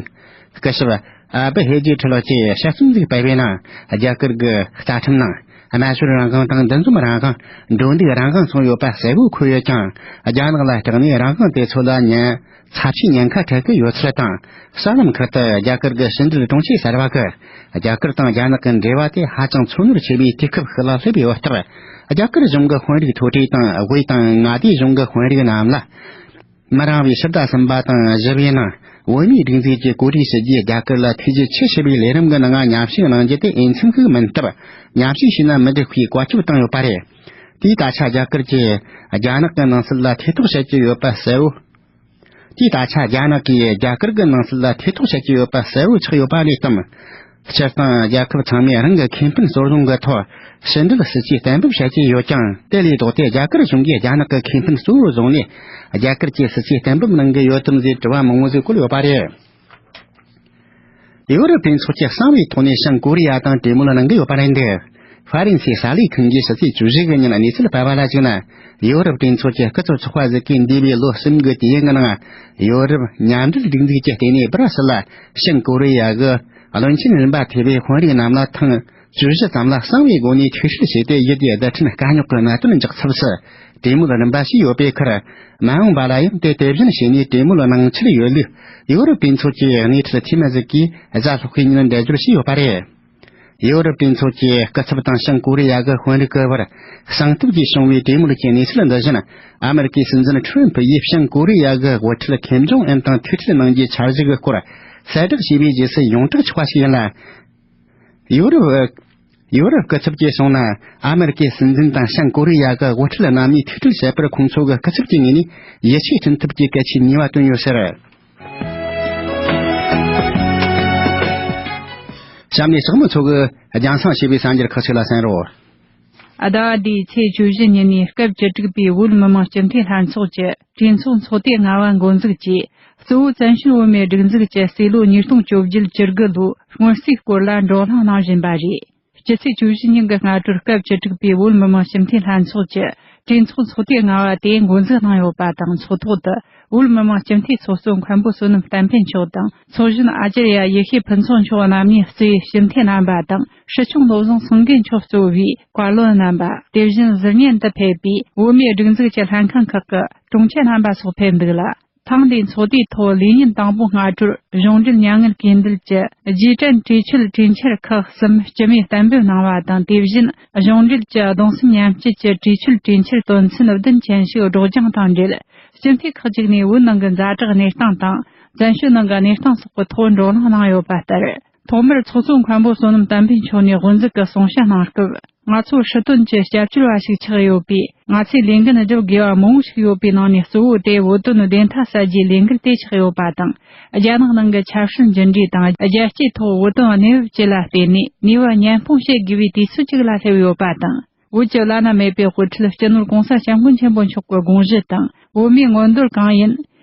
སྐུ་ཞབས་ཨ་བྷི་ཧེ་ཇི་ཁྲི་ལོ་ཀྱིས་དཔྱད་རྩོམ་ཟིག་སྤེལ་བའི་ནང་། རྒྱ་གར་གྱི་རྩ་ཁྲིམས་ནང་། སྨྲ་བརྗོད་རང་དབང་དང་འདུ་འཛོམས་རང་དབང་། འགྲོ་འདུག་རང་དབང་སོགས་ཡོད་པ་གསལ་བོ་འཁོད་ཡོད་ཀྱང་། རྒྱ་ནག་ལ་སྐྲག་ནས་རང་དབང་དེ་ཚོ་ལ་ཉེན། ཚབས་ཆེའི་ཉེན་ཁ་འཕྲད་ཀྱི་ཡོད་ཚུལ་དང་། གསར་ལམ་ཁག་ཏུ་རྒྱ་གར་གྱི་ཕྱི་འབྲེལ་དྲུང་ཆེ་གསར་པ་གིས། རྒྱ་གར་དང་རྒྱ་ནག་གི་འབྲེལ་བ་དེ་ཧ་ཅང་ཚོར་སྣང་ཆེ་བའི་དུས་སྐབས་ཤིག་ལ་སླེབས་ཡོད་སྟབས། རྒྱ་གར་གཞུང་གི་དཔོན་རིགས་མཐོ་གྲས་དང་། དབུས་དང་མངའ་སྡེ་གཞུང་གི་དཔོན་རིགས་རྣམས་ལ། མི་རིང་བའི་ཕྱི་ཟླ་གསུམ་པ་དང་བཞི་པའི་ནང་། བོད་མིའི་སྒྲིག་འཛུགས་ཀྱི་གོ་སྒྲིག་ཞུ་རྒྱུའི་རྒྱ་གར་ལ་ཐེ་ཇུས་ཆུ་ཞུ་བའི་ལས་རིམ་གྱི་ནང་མཉམ་ཞུགས་གནང་རྒྱུ་དེ་འོས་འཚམ་ཞིག་མིན་སྟབས། མཉམ་ཞུགས་བྱས་ན་མི་འགྲིག་པའི་བཀའ་ཁྱབ་བཏང་ཡོད་པ་རེད། དེས་ད་ཆ་རྒྱ་གར་གྱིས་རྒྱ་ནག་གི་ནང་སྲིད་ལ་ཐེ་གཏོགས་བྱེད་ཀྱི་ཡོད་པ་གསལ་བོ། དེས་ད་ཆ་རྒྱ་ནག་གིས་རྒྱ་གར་གྱི་ནང་སྲིད་ལ་ཐེ་གཏོགས་བྱེད་ཀྱི་ཡོད་པ་གསལ་བོ་ཆགས་ཡོད་པ་ལས་བརྟེན། སྤྱིར་བཏང་རྒྱལ་ཁབ་ཚང་མས་རང་གི་ཁེ་ཕན་གཙོ་བཟུང་གི་ཐོག་ཕྱི་འབྲེལ་སྲིད་ཇུས་གཏན་འབེབས་བྱེད་ཀྱི་ཡོད་ཀྱང་། དེ་ལས་ལྡོག་སྟེ་རྒྱ་གར་གཞུང་གིས་རྒྱ་ནག་གི་ཁེ་ཕན་གཙོ་བོར་བཟུང་ནས་རྒྱ་གར་གྱི་སྲིད་ཇུས་གཏན་འབེབས་གནང་གི་ཡོད་དམ་ཟེར་དྲི་བ་མང་བོ་ཟིག་བཀོད་ཡོད་པ་རེད། ཡོ་རོབ་གྲོས་ཚོགས་ཀྱིས་གསང་བའི་ཐོག་ནས་བྱང་ཀོ་རི་ཡ་དང་གྲོས་མོལ་གནང་གི་ཡོད་པ་རེད་འདུག་ཧྥ་རན་སིའི་གསར་ལས་ཁང་གིས་ཕྱི་ཚེས་བཅུ་བཞི་གི་ཉིན་གནས་ཚུལ་སྤེལ་བ་ལ་གཞིགས་ན། ཡོ་རོབ་གྲོས་ཚོགས་ཀྱི་སྐུ་ཚབ་ཚོགས་པ་ཟིག་གིས་འདས་པའི་ལོ་གསུམ་གྱི་དུས་ཡུན་གྱི་ནང་། ཡོ་རོབ་མཉམ་འབྲེལ་སྒྲིག་འཛུགས་ཀྱི་ལྟེ་གནས་སྦ་ར་སེལ་ལ་བྱང་ཀོ་རི་ཡ་གི་བློན་ཆེན་རིམ་པ་ཐེ་བའི་དཔོན་རིགས་རྣམས་ལ་ཐེངས་བཅུ་བཞི་ཙམ་ལ་གསང་བའི་སྒོ་ནས་ཐུག་འཕྲད་བྱས་ཏེ། ཡུལ་དེའི་རྡུལ་ཕྲན་དཀའ་རྙོག་གི་གནད་དོན་འཇགས་ཚབ་སུ་གྲོས་མོལ་རིམ་པ་བྱས་ཡོད་པའི་ཁར། མ་འོངས་པ་ལ་ཡང་དེ་དེ་བཞིན་བྱས་ནས་གྲོས་མོལ་གནང་འཆར་ཡོད་ལུགས་ཡོ་རོབ་གྲོས་ཚོགས་ཀྱི་སྣེ་ཁྲིད་འཐུས་མི་ཟིག་གིས་གཟའ་ལྷག་པའི་ཉིན་འགྲེལ་བརྗོད་བྱས་ཡོད་པ་རེད། ཡོ་རོབ་གྲོས་ཚོགས་ཀྱི་སྐུ་ཚབ་དང་བྱང་ཀོ་རི་ཡ་གི་དཔོན་རིགས་ཀྱི་བར་གསང་ཐབས་ཀྱིས་བྱུང་བའི་གྲོས་མོལ་གྱི་གནས་ཚུལ་འདི་བཞིན། ཨ་མེ་རི་ཀའི་སྲིད་འཛིན་ཁྲི་རམ་ཕུ་ཡིས་བྱང་ཀོ་རི་ཡ་གི་དབུ་ཁྲིད་ཁེམ་ཇོང་ཨན་དང་ཐུག་འཕྲད་གནང་རྒྱུའི་འཆར་གཞི་གི་སྐོར་གསལ་བསྒྲགས་བྱས་པའི་རྗེས་སུ་ཡོངས་གྲགས་ཆགས་པ་ཞིག་ཡིན་ལ། ཡོ་རོབ། ཡོ་རོབ་སྐུ་ཚབ་ཀྱིས་གསུངས་ན། ཨ་མེ་རི་ཀའི་སྲིད་འཛིན་དང་བྱང་ཀོ་རི་ཡ་གི་དབུ་ཁྲིད་རྣམ་གཉིས་ཐུག་འཕྲད་བྱེད་པར་ཁོང་ཚོ་གི་སྐུ་ཚབ་ཀྱི་ངོས་ནས་ཡིད་ཆེས་བསྐྲུན་ཐབས་ཀྱི་གལ་ཆེའི་ནུས་པ་བཏོན་ཡོད་ཟེར། གཤམ་ནས་ཕྱག་མི་ཚོ་གིས་རྒྱང་སྲིང་བྱས་པའི་གསར་འགྱུར་ཁག་ཅིག་ལ་གསན་རོགས། ཟླ་བ་འདིའི་ཚེས་བཅུ་བཞི་ཉིན་ནས་སྐབས་བཅུ་དྲུག་པའི་བོད་མི་མང་སྤྱི་འཐུས་ལྷན་ཚོགས་ཀྱི་གྲོས་ཚོགས་ཚོགས་དུས་ལྔ་པ་འགོ་འཛུགས་ཀྱིས། གཙོ་བོ་བཙན་བྱོལ་བོད་མིའི་སྒྲིག་འཛུགས་ཀྱི་སྲིད་ལོ་ཉིས་སྟོང་བཅོ་བརྒྱད་བཅུ་དགུ་ལོའི་སྔོན་རྩིས་སྐོར་ལ་བགྲོ་གླེང་གནང་བཞིན་པ་རེད། སྤྱི་ཚེས་བཅུ་བཞི་ཉིན་གྱི་སྔ་དྲོར་སྐབས་བཅུ་དྲུག་པའི་བོད་མི་མང་སྤྱི་འཐུས་ལྷན་ཚོགས་ཀྱི་ གྲོས་ཚོགས་ཚོགས་དུས་ལྔ་པ་དེ་འགོ་འཛུགས་གནང་ཡོད་པ་དང་། ཚོགས་ཐོག་ཏུ་བོད་མི་མང་སྤྱི་འཐུས་ཚོགས་གཙོ་མཁན་པོ་བསོད་ནམས་བསྟན་འཕེལ་མཆོག་དང་། ཚོགས་གཞོན་ཨ་ཅར་ཡ་ཡེ་ཤེས་ཕུན་ཚོགས་མཆོག་རྣམ་གཉིས་གཙོས་སྤྱི་འཐུས་རྣམ་པ་དང་། སྲིད་སྐྱོང་བློ་བཟང་སེང་གེ་མཆོག་གཙོས་པའི་བཀའ་བློན་རྣམ་པ། དེ་བཞིན་གཟི་བརྙན་དུ་ཕེབས་པའི་བོད་མིའི་སྒྲིག་འཛུགས་ཀྱི་ལྷན་ཁང་ཁག་གི་དྲུང་ཆེ་རྣམ་པ་སོགས་ཕེབས་འདུག་ལ། ཐེངས་འདིའི་ཚོགས་དུས་ཐོག་ལས་ཉིན་དང་པོ་སྔ་དྲོར་གཞུང་འབྲེལ་མྱ་ངན་གུས་འདུད་ཀྱི་རྗེས་དྲན་གྲོས་ཆོད་གྲོས་འཆར་ཁག་གསུམ་སྤྱི་མོས་གཏན་འབེབས་གནང་བ་དང་། དེ་བཞིན་གཞུང་འབྲེལ་གྱི་གདུང་སེམས་མཉམ་སྐྱེད་ཀྱི་གྲོས་ཆོད་གྲོས་འཆར་དོན་ཚན་བདུན་ཅན་ཞིག་སྒྲོག་སྦྱང་དང་འབྲེལ། སྤྱི་འཐུས་ཁག་ཅིག་ནས་བོད་ནང་གི་ཛ་དྲག་གནས་སྟངས་དང་། བཙན་བྱོལ་ནང་གི་གནས་སྟངས་སོགས་ཀྱི་ཐོག་བགྲོ་གླེང་གནང་ཡོད་པ་ལྟར། ཐོག་མར་ཚོགས་གཙོ་མཁན་པོ་བསོད་ནམས་བསྟན་འཕེལ་མཆོག་ནས་དབུ་འཛུགས་ཀྱི་གསུང་བཤད་གནང་སྐབས། ང་ཚོ་སྲིད་དོན་གྱི་སྐྱབས་བཅོལ་བ་ཞིག་ཆགས་ཡོད་པས། ང་ཚོས་ལས་འགན་སྒྲུབ་དགོས་པ་མང་པོ་ཞིག་ཡོད་པའི་ནང་ནས། གཙོ་བོ་དེ་བོད་དོན་བདེན་མཐའ་གསལ་རྒྱུའི་ལས་འགུལ་དེ་ཆགས་ཡོད་པ་དང་། རྒྱ་ནག་ནང་གི་ཆབ་སྲིད་འགྱུར་འགྲོས་དང་། རྒྱལ་སྤྱིའི་ཐོག་བོད་དོན་གནས་བབ་བཅས་ལ་བལྟས་ནས། ནུས་པ་མཉམ་སྤུངས་བྱེད་དགོས་པའི་དུས་ཚོད་ཅིག་ལ་སླེབས་ཡོད་པ་དང་། བོད་ཀྱི་བླ་ན་མེད་པའི་དབུ་ཁྲིད་སྤྱི་ནོར་གོང་ས་སྐྱབས་མགོན་ཆེན་པོ་མཆོག་གི་དགོངས་གཞི་དང་། བོད་མིའི་མངོན་འདོད་གང་ཡིན།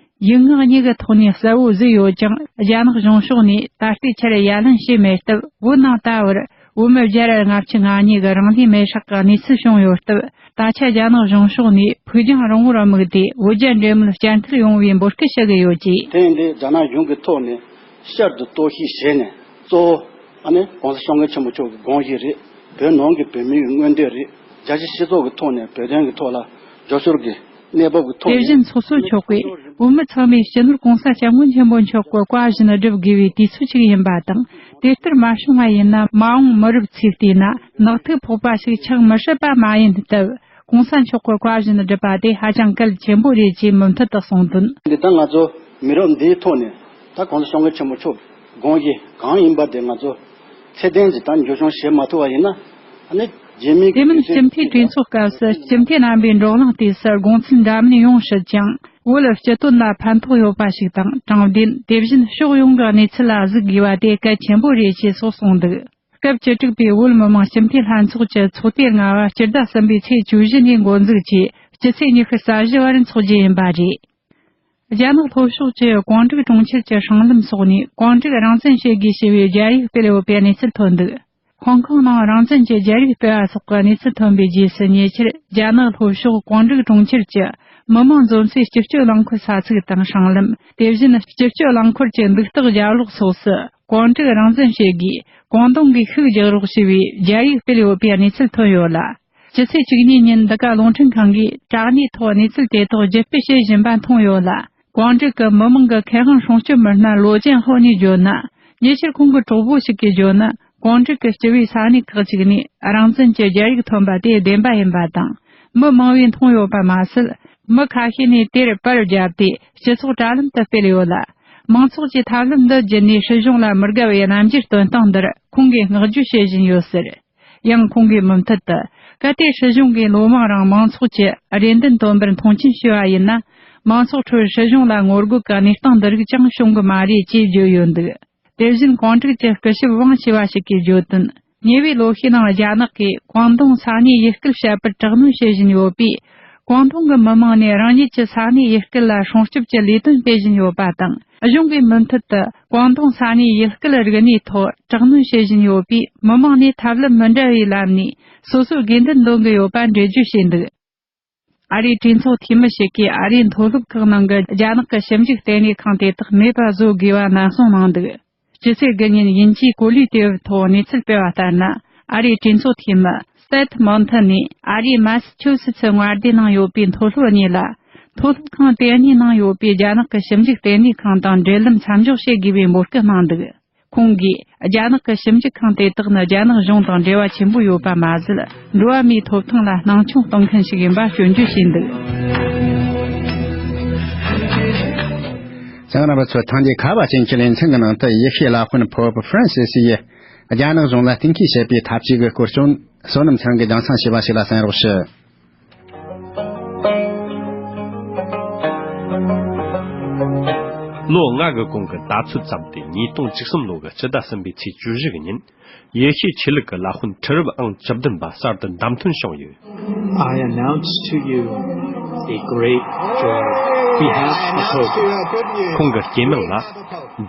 ཡིག་ངག་གཉིས་ཀྱི་ཐོག་ནས་གསལ་བོ་བཟོས་ཡོད་ཀྱང་། རྒྱ་ནག་གཞུང་ཕྱོགས་ནས་ད་ལྟའི་ཆར་ཡ་ལན་བྱས་མེད་སྟབས། བོད་ནང་ད་བར་བོད་མི་བརྒྱ་ར་ལྔ་བཅུ་ང་གཉིས་ཀྱི་རང་ལུས་མེར་བསྲེགས་ཀྱི་གནས་ཚུལ་བྱུང་ཡོད་སྟབས། ད་ཆ་རྒྱ་ནག་གཞུང་ཕྱོགས་ནས་ཕུགས་རྒྱང་རིང་བོར་དམིགས་ཏེ། བོད་རྒྱ་འབྲེལ་མོལ་བསྐྱར་མཐུད་ཡོང་བའི་འབོད་སྐུལ་ཞུ་གི་ཡོད་ཅེས། དེ་ཡིན་དུས་རྒྱ་ནག་གཞུང་གི་ཐོག་ནས་བསྐྱར་དུ་གཏོར་བཤིག་བྱས་ནས། གཙོ་བོ་ཨ་ནི་གོང་ས་སྐྱབས་མགོན་ཆེན་པོ་མཆོག་གི་དགོངས་གཞི་རེད། བོད་ནང་གི་བོད་མིའི་མངོན་འདོད་རེད། རྒྱལ་སྤྱིའི་སྤྱི་ཚོགས་ཀྱི་ཐོག་ནས་བོད་དོན་གྱི་ཐོག་ལ་རྒྱབ་སྐྱོར་གྱི་གནས་བབ་ཀྱི་ཐོག་དེ་ནས། བཞིན་ཚོགས་གཙོ་མཆོག་གིས་བོད་མི་ཚང་མས་སྤྱི་ནོར་གོང་ས་སྐྱབས་མགོན་ཆེན་པོ་མཆོག་གི་བཀའ་བཞིན་སྒྲུབ་དགོས་པའི་དུས་ཚོད་ཅིག་ཡིན་པ་དང་། དེ་ལྟར་མ་བྱུང་བ་ཡིན་ན། མ་འོངས་མི་རབས་ཚོས་བལྟས་ན་ནག་ཐིག་ཕོག་པ་ཞིག་ཆགས་མི་སྲིད་པ་མ་ཡིན་སྟབས། གོང་ས་མཆོག་གི་བཀའ་བཞིན་སྒྲུབ་པ་དེ་ཧ་ཅང་གལ་ཆེན་པོ་རེད་ཅེས་མུ་མཐུད་དུ་གསུངས་དོན། འདི་ལྟར་ང་ཚོ་མི་རབས་འདིའི་ཐོག་ནས་ད་གོང་ས་སྐྱབས་མགོན་ཆེན་པོ་མཆོག་དགོངས་གཞི་གང་ཡིན་པ་དེ་ང་ཚོ་ཚད་ལྡན་གྱི་ད་འགྱུར་བྱུང་བྱེད་མ་ཐུབ་པ་ཡིན་ན། ཨ་ནི་རྗེས་མའི་དེ་མིན་སྤྱི་འཐུས་གྲོས་ཚོགས་སྐབས་སུ་སྤྱི་འཐུས་རྣམ་པའི་བགྲོ་གླེང་དུས་སུ་དགོངས་ཚུལ་འདྲ་མིན་ཡོང་སྲིད་ཀྱང་། བོད་སྤྱི་དོན་ལ་ཕན་ཐོགས་ཡོད་པ་ཞིག་དང་། དྲང་བདེན། དེ་བཞིན་ཕྱོགས་ཡོངས་ཀྱི་གནས་ཚུལ་ལ་གཟིགས་དགོས་པ་དེ་གལ་ཆེན་པོ་རེད་ཅེས་སོགས་གསུངས་འདུག་སྐབས་བཅུ་དྲུག་པའི་བོད་མི་མང་སྤྱི་འཐུས་ལྷན་ཚོགས་ཀྱི་ཚོགས་དུས་ལྔ་པ་སྤྱི་ཟླ་གསུམ་པའི་ཚེས་བཅུ་བཞི་ནས་འགོ་འཛུགས་ཀྱིས་སྤྱི་ཚེས་ཉི་ཤུ་རྩ་བཞི་བར་འཚོགས་རྒྱུ་ཡིན་པ་རེད། རྒྱ་ནག་ལྷོ་ཕྱོགས་ཀྱི་ཀོང་ཀྲིག་གྲོང་ཁྱེར་གྱི་སྲང་ལམ་སོགས་ནས་ཀོང་ཀྲིག་རང་བཙན་བྱེད་དགོས་ཞེས་པའི་རྒྱ་ཡིག་སྤེལ་ཡོད་པའི་གནས་ཚུལ་ཐོན་འདུག་ཧོང་ཀོང་ནང་རང་བཙན་གྱི་རྒྱ་ཡིག་སྤེལ་བ་སོགས་ཀྱི་གནས་ཚུལ་ཐོན་པའི་རྗེས་སུ། ཉེ་ཆར་རྒྱ་ནག་ལྷོ་ཕྱོགས་ཀོང་ཀྲིག་གྲོང་ཁྱེར་གྱི་མི་དམངས་འཛོམས་སའི་སྤྱི་སྤྱོད་རླངས་འཁོར་ས་ཚིགས་དང་སྲང་ལམ། དེ་བཞིན་སྤྱི་སྤྱོད་རླངས་འཁོར་གྱི་འདུག་སྟེགས་རྒྱབ་ལོགས་སོགས་སུ། ཀོང་ཀྲིག་རང་བཙན་བྱེད་དགོས། ཀོང་ཏུང་གིས་ཤུགས་རྒྱག་རོགས་ཞེས་པའི་རྒྱ་ཡིག་སྤེལ་ཡོད་པའི་གནས་ཚུལ་ཐོན་ཡོད་ལ། སྤྱི་ཚེས་བཅུ་གཉིས་ཉིན་འདི་ག་རླུང་འཕྲིན་ཁང་གིས་དྲ་གནས་ཐོག་གནས་ཚུལ་དེ་དག་བརྒྱུད་སྤེལ་བྱེད་བཞིན་པ་མཐོང་ཡོད་ལ། ཀོང་ཀྲིག་གི་མི་མང་གི་མཁས་དབང་སྲུང་སྐྱོབ་མི་སྣ་ལོ་ཅན་ཧོ་ནས་བརྗོད་ན། ཉེ་ཆར་ཁོང་གི་གྲོགས་པོ་ཞིག་གིས་བརྗོད་ན། ཀོང་ཀྲིག་གི་སྤྱི་པའི་ས་གནས་ཁག་ཅིག་ནས་རང་བཙན་གྱི་རྒྱ་ཡིག་ཐོན་པ་དེ་བདེན་པ་ཡིན་པ་དང་། མི་མང་བས་མཐོང་ཡོད་པ་མ་ཟད། མི་ཁ་ཤས་ནས་དེར་པར་བརྒྱབ་སྟེ་སྤྱི་ཚོགས་དྲ་ལམ་དུ་སྤེལ་ཡོད་ལ། མང་ཚོགས་ཀྱིས་ཐབས་ལམ་འདི་བརྒྱུད་ནས་སྲིད་གཞུང་ལ་མི་དགའ་བའི་རྣམ་འགྱུར་སྟོན་སྟངས་འདིར་ཁོང་གིས་བསྔགས་བརྗོད་བྱེད་བཞིན་ཡོད་ཟེར། ཡང་ཁོང་གིས་མུ་མཐུད་དུ། གལ་ཏེ་སྲིད་གཞུང་གིས་ལོ་མང་རིང་མང་ཚོགས་ཀྱི་རེ་འདུན་བཏོན་པར་མཐོང་ཆེན་ཞུས་པ་ཡིན་ན། མང་ཚོགས་ཁྲོད་སྲིད་གཞུང་ལ་ངོ་རྒོལ་གྱི་གནས་སྟངས་འདི་རིགས་ཀྱང་བྱུང་གི་མ་རེད་ཅེས་བརྗོད་ཡོད་འདུག་དེ་བཞིན་ཀོང་ཀྲིག་གི་སྐུ་ཞབས་ཝང་ཞེས་པ་ཞིག་གིས་བརྗོད་དོན། ཉེ་བའི་ལོ་ཤས་ནང་རྒྱ་ནག་གིས་ཀོང་ཏུང་ས་གནས་ཡུལ་སྐད་བཤད་པར་དྲག་གནོན་བྱེད་བཞིན་ཡོད་པས། ཀོང་ཏུང་གི་མི་མང་ནས་རང་ཉིད་ཀྱི་ས་གནས་ཡུལ་སྐད་ལ་སྲུང་སྐྱོབ་ཀྱི་ལས་དོན་སྤེལ་བཞིན་ཡོད་པ་དང་། གཞུང་གིས་མུ་མཐུད་དུ་ཀོང་ཏུང་ས་གནས་ཡུལ་སྐད་རིག་གནས་ཐོག་དྲག་གནོན་བྱེད་བཞིན་ཡོད་པས། མི་མང་ནས་ཐབས་ལམ་མི་འདྲ་བའི་ལམ་ནས་སོ་སོའི་དགོས་འདུན་འདོན་གྱི་ཡོད་པ་འགྲེལ་བརྗོད་བྱས་འདུག་ཨ་རིའི་གྲོས་ཚོགས་འཐུས་མི་ཞིག་གིས་ཨ་རིའི་མཐོ་སློབ་ཁག་ནང་གི་རྒྱ་ནག་གི་ཞིབ་འཇུག་ལྟེ་གནས་ཁང་དེ་དག་མེད་པ་བཟོ་དགོས་པ་ནན་གསུངས་གནང་འདུག་སྤྱི་ཚེས་དགུ་ཉིན་དབྱིན་ཇིའི་གོ་ལའི་དུས་བབ་ཐོག་གནས་ཚུལ་སྤེལ་བ་ལྟར་ན། ཨ་རིའི་གྲོས་ཚོགས་འཐུས་མི་སྟེད་མོན་ཐན་ནས་ཨ་རིའི་མ་སི་ཆུ་སི་ཚི་མངའ་སྡེ་ནང་ཡོད་པའི་མཐོ་སློབ་གཉིས་ལ། མཐོ་སློབ་ཁང་དེ་གཉིས་ནང་ཡོད་པའི་རྒྱ་ནག་གི་ཞིབ་འཇུག་ལྟེ་གནས་ཁང་དང་འབྲེལ་ལམ་མཚམས་འཇོག་བྱེད་དགོས་པའི་འབོད་སྐུལ་གནང་འདུག་ཁོང་གིས། རྒྱ་ནག་གི་ཞིབ་འཇུག་ཁང་དེ་དག་ནི་རྒྱ་ནག་གཞུང་དང་འབྲེལ་བ་ཆེན་པོ་ཡོད་པ་མ་ཟད། འགྲོ་བ་མིའི་ཐོབ་ཐང་ལ་སྣང་ཆུང་གཏོང་མཁན་ཞིག་ཡིན་པ་སྐྱོན་བརྗོད་བྱས་འདུག་གསན་མཁན་རྣམ་པ་ཚོས་ཐེངས་འདིའི་ཁ་བ་ཅན་གྱི་ལེ་ཚན་གྱི་ནང་དུ། ཡེ་ཤུའི་བླ་དཔོན་ཕོ་བི་ཧྥ་རན་སི་སི་ཡིས་རྒྱ་ནག་གཞུང་ལ་གཏན་འཁེལ་བྱས་པའི་འཐབ་ཇུས་ཀྱི་སྐོར་གཙོ་བོ་བསོད་ནམས་ཚེ་རིང་གིས་རྒྱང་སྲིང་ཞུས་པ་ཞིག་ལ་གསན་རོགས་ཞུ། ལོ་ལྔ་གི་གོང་གི་ད་ཚོད་ཙམ་སྟེ། ཉིས་སྟོང་བཅུ་གསུམ་ལོ་གི་སྤྱི་ཟླ་གསུམ་པའི་ཚེས་བཅུ་བཞི་གི་ཉིན། ཡེ་ཤུའི་ཆོས་ལུགས་ཀྱི་བླ་དཔོན་ཁྲི་རབས་ཨང་བཅུ་བདུན་པ་གསར་དུ་བདམས་ཐོན་བྱུང་ཡོད། I announce to you the great joy. We have a hope. ཁོང་གི་སྐྱེས་མིང་ལ་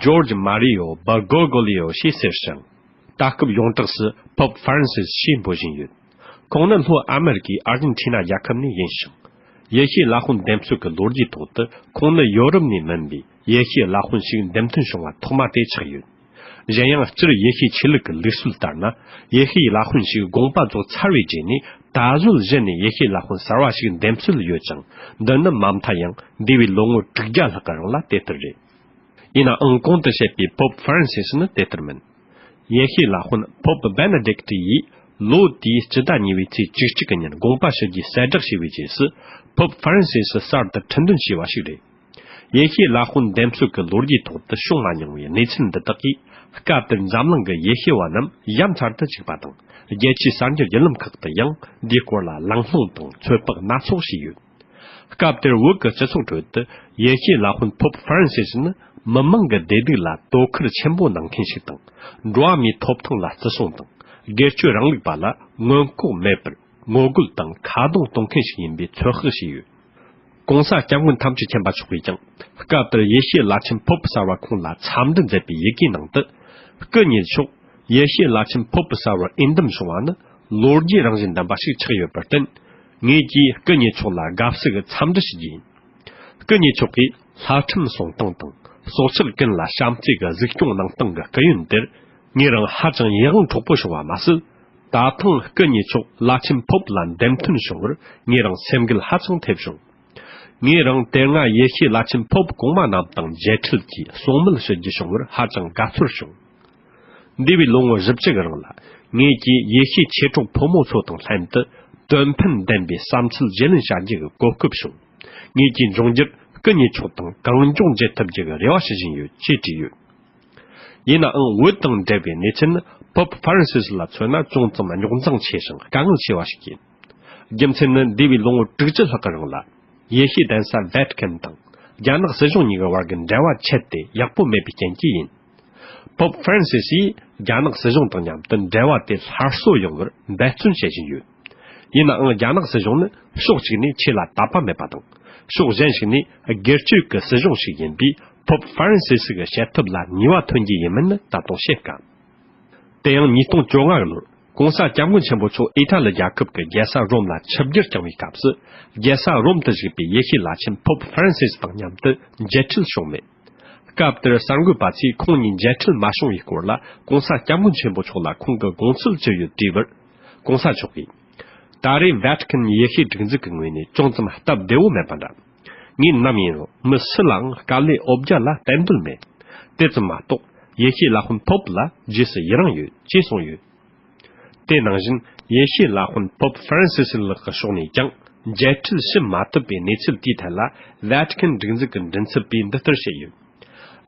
ཇོརྗ་མ་རི་ཡོ་བར་གོ་གོ་ལི་ཡོ་ཞེས་ཟེར་ཞིང་། ད་སྐབས་ཡོངས་གྲགས་སུ་ཕོབ་ཧྥ་རན་སིས་ཞེས་འབོད་བཞིན་ཡོད། ཁོང་ནི་ལྷོ་ཨ་མེ་རི་ཀའི་ཨར་ཇེན་ཊི་ན་རྒྱལ་ཁབ་ནས་ཡིན་ཞིང་། ཡེ་ཤུའི་བླ་དཔོན་འདེམས་གསོ་གི་ལོ་རྒྱུས་ཐོག་ཏུ་ཁོང་ནི་ཡོ་རོབ་ནས་མིན་པའི་ཡེ་ཤུའི་བླ་དཔོན་ཞིག་འདེམས་ཐོན་བྱུང་བ་ཐོག་མ་དེ་ཆགས་ཡོད། གཞན་ཡང་སྤྱིར་ཡེ་ཤུའི་ཆོས་ལུགས་ཀྱི་ལུགས་སྲོལ་ལྟར་ན། ཡེ་ཤུའི་བླ་དཔོན་ཞིག་དགོངས་པ་རྫོགས་ཚར་བའི་རྗེས་ནས་ད་གཟོད་གཞི་ནས་ཡེ་ཤུའི་བླ་དཔོན་གསར་བ་ཞིག་འདེམས་སྲོལ་ཡོད་ཅིང་། འདི་ནི་མ་མཐའ་ཡང་འདས་པའི་ལོ་ངོ་དྲུག་བརྒྱ་ལྷག་གི་རིང་ལ་དེ་ལྟར་རེད། ཡིན་ནའང་གོང་དུ་བཤད་པའི་Pope Francis་ནི་དེ་ལྟར་མིན། ཡེ་ཤུའི་བླ་དཔོན་Pope Benedict་ཡིས་ལོ་དེའི་སྤྱི་ཟླ་གཉིས་པའི་ཚེས་བཅུ་གཅིག་གི་ཉིན་དགོངས་པ་ཞུ་རྒྱུའི་གསལ་བསྒྲགས་བྱས་པའི་རྗེས་སུ། Pope Francis་གསར་དུ་ཁྲི་འདོན་བྱས་པ་ཞིག་རེད། ཡེ་ཤུའི་བླ་དཔོན་འདེམས་གསོ་གི་ལོ་རྒྱུས་ཐོག་ཏུ་བྱུང་མ་མྱོང་བའི་གནས་ཚུལ་འདི་དག་གིས། སྐབས་དེར་འཛམ་གླིང་གི་ཡེ་ཤུ་བ་རྣམས་ཡ་མཚར་དུ་བཅུག་པ་དང་། རྒྱལ་སྤྱིའི་གསར་འགྱུར་བརྒྱུད་ལམ་ཁག་ཏུ་ཡང་འདིའི་སྐོར་ལ་གླེང་སློང་དང་ཚོད་དཔག་སྣ་ཚོགས་བྱས་ཡོད། སྐབས་དེར་བོད་ཀྱི་སྤྱི་ཚོགས་ཁྲོད་དུ་ཡེ་ཤུའི་བླ་དཔོན་Pope Francis་ནི་མི་མང་གི་བདེ་སྡུག་ལ་དོ་ཁུར་ཆེན་པོ་གནང་མཁན་ཞིག་དང་། འགྲོ་བ་མིའི་ཐོབ་ཐང་ལ་བརྩི་སྲུང་དང་། སྒེར་གཅོད་རིང་ལུགས་པ་ལ་སྔོན་འགོག་མེད་པར་ངོ་རྒོལ་དང་ཁ་རྡུང་གཏོང་མཁན་ཞིག་ཡིན་པའི་ཚོད་དཔག་བྱས་ཡོད། ྋགོང་ས་ྋསྐྱབས་མགོན་ཐམས་ཅད་མཁྱེན་པ་མཆོག་གིས་ཀྱང་། སྐབས་དེར་ཡེ་ཤུའི་བླ་ཆེན་Pope་གསར་བ་ཁོང་ལ་འཚམས་འདྲི་མཛད་པའི་ཡི་གེའི་ནང་དུ། སྐུ་ཉིད་མཆོག་ཡེ་ཤུའི་བླ་ཆེན་Pope་གསར་བར་འོས་འདེམས་བྱུང་བ་ནི་ལོ་རྒྱུས་རང་བཞིན་ལྡན་པ་ཞིག་ཆགས་ཡོད་པར་བརྟེན། ངེད་ཀྱིས་སྐུ་ཉིད་མཆོག་ལ་དགའ་བསུ་གི་འཚམས་འདྲི་ཞུ་རྒྱུ་ཡིན། སྐུ་ཉིད་མཆོག་གིས་བསླབ་ཁྲིམས་སྲུང་སྟངས་དང་སྲོག་ཆགས་ཀུན་ལ་བྱམས་བརྩེ་གི་གཟིགས་སྐྱོང་གནང་སྟངས་ཀྱི་སྐུ་ཡོན་དེར། ངེད་རང་ཧ་ཅང་ཡིད་དབང་འཕྲོག་པོ་བྱུང་བ་མ་ཟད། ད་ཐེངས་སྐུ་ཉིད་མཆོག་བླ་ཆེན་Pope་ལ་འདེམས་ཐོན་བྱུང་བར་ངེད་རང་སེམས་འགུལ་ཧ་ཅང་ཐེབས་བྱུང་། ངེད་རང་དེ་སྔ་ཡེ་ཤུའི་བླ་ཆེན་Pope་གོང་མ་རྣམས་དང་མཇལ་འཕྲད་ཀྱིས་གསུང་མོལ་ཞུ་རྒྱུ་བྱུང་བར་ཧ་ཅང་དགའ་ཚོར་བྱུང་། འདས་པའི་ལོ་ངོ་བཞི་བཅུ་གི་རིང་ལ་ངེད་ཀྱིས་ཡེ་ཤུའི་མཆེད་གྲོགས་ཕོ་མོ་ཚོ་དང་ལྷན་དུ་དོན་ཕན་ལྡན་པའི་བསམ་ཚུལ་བརྗེ་ལེན་བྱ་རྒྱུ་གི་གོ་སྐབས་བྱུང་། ངེད་ཀྱིས་འབྱུང་འགྱུར་སྐུ་ཉིད་མཆོག་དང་གང་མགྱོགས་མཇལ་ཐུབ་རྒྱུ་གི་རེ་བ་ཞུ་བཞིན་ཡོད་ཅེས་བྲིས་ཡོད། ཡིན་ནའང་བོད་དང་འབྲེལ་བའི་གནས་ཚུལ་ནི་Pope་ཧྥ་རན་སིས་ལ་མཚོན་ན་ཅུང་ཙམ་རྙོག་འཛིང་ཆེ་ཞིང་དཀའ་ངལ་ཆེ་བ་ཞིག་ཡིན། རྒྱུ་མཚན་ནི་འདས་པའི་ལོ་ངོ་དྲུག་ཅུ་ལྷག་གི་རིང་ལ་ཡེ་ཤུའི་གདན་ས་Vatican་དང་རྒྱ་ནག་སྲིད་གཞུང་གཉིས་ཀྱི་བར་གྱི་འབྲེལ་བ་ཆད་དེ་ཡག་པོ་མེད་པའི་རྐྱེན་གྱིས་ཡིན། Pope་ཧྥ་རན་སིས་ཡིས་རྒྱ་ནག་སྲིད་གཞུང་དང་མཉམ་དུ་འབྲེལ་བ་དེ་སླར་གསོ་ཡོང་བར་འབད་བརྩོན་བྱེད་བཞིན་ཡོད། ཡིན་ནའང་རྒྱ་ནག་སྲིད་གཞུང་ནི་ཕྱོགས་གཅིག་ནས་ཆོས་ལ་དད་པ་མེད་པ་དང་། ཕྱོགས་གཞན་ཞིག་ནས་སྒེར་གཅོད་ཀྱི་སྲིད་གཞུང་ཞིག་ཡིན་པས། Pope་ཧྥ་རན་སིས་སི་གི་བྱེད་ཐབས་ལ་ནུས་པ་ཐོན་རྒྱུ་ཡིན་མིན་ནི་ད་དུང་བཤད་དཀའ། དེ་ཡང་ཉིས་སྟོང་བཅོ་ལྔ་གི་ལོར་ྋགོང་ས་ྋསྐྱབས་མགོན་ཆེན་པོ་མཆོག་ཨི་ཊ་ལི་རྒྱལ་ཁབ་ཀྱི་རྒྱལ་ས་རོམ་ལ་ཆིབས་བསྒྱུར་བསྐྱངས་པའི་སྐབས་སུ། རྒྱལ་ས་རོམ་དུ་བཞུགས་པའི་ཡེ་ཤུའི་བླ་ཆེན་Pope་ཧྥ་རན་སིས་དང་མཉམ་དུ་མཇལ་འཕྲད་བྱུང་མེད། སྐབས་དེར་གསར་འགོད་པ་ཚོས་ཁོང་གཉིས་མཇལ་འཕྲད་མ་བྱུང་བའི་སྐོར་ལ་ྋགོང་ས་ྋསྐྱབས་མགོན་ཆེན་པོ་མཆོག་ལ་ཁོང་གི་དགོངས་ཚུལ་ཅི་ཡོད་དྲིས་པར། ྋགོང་ས་མཆོག་གིས། ད་རེས་Vatican་ཡེ་ཤུའི་སྒྲིག་འཛུགས་ཀྱི་ངོས་ནས་ཅུང་ཙམ་སྟབས་བདེ་བོ་མེད་པ་འདྲ། ངས་ནམ་ཡིན་རུང་མི་སུ་ལའང་དཀའ་ལས་འོ་བརྒྱལ་ལ་གཏན་འབེབས་མེད། དེ་ཙམ་མ་གཏོགས་ཡེ་ཤུའི་བླ་དཔོན་Pope་ལ་རྗེས་སུ་ཡི་རང་ཡོད་ཅེས་གསུངས་ཡོད། དེ་ནང་བཞིན་ཡེ་ཤུའི་བླ་དཔོན་Pope་ཧྥ་རན་སིས་ལགས་ཀྱི་ཕྱོགས་ནས་ཀྱང་མཇལ་འཕྲད་ཞུ་མ་ཐུབ་པའི་གནས་ཚུལ་དེའི་ཐད་ལ་Vatican་སྒྲིག་འཛུགས་ཀྱི་མགྲིན་ཚབ་པས་འདི་ལྟར་བཤད་ཡོད།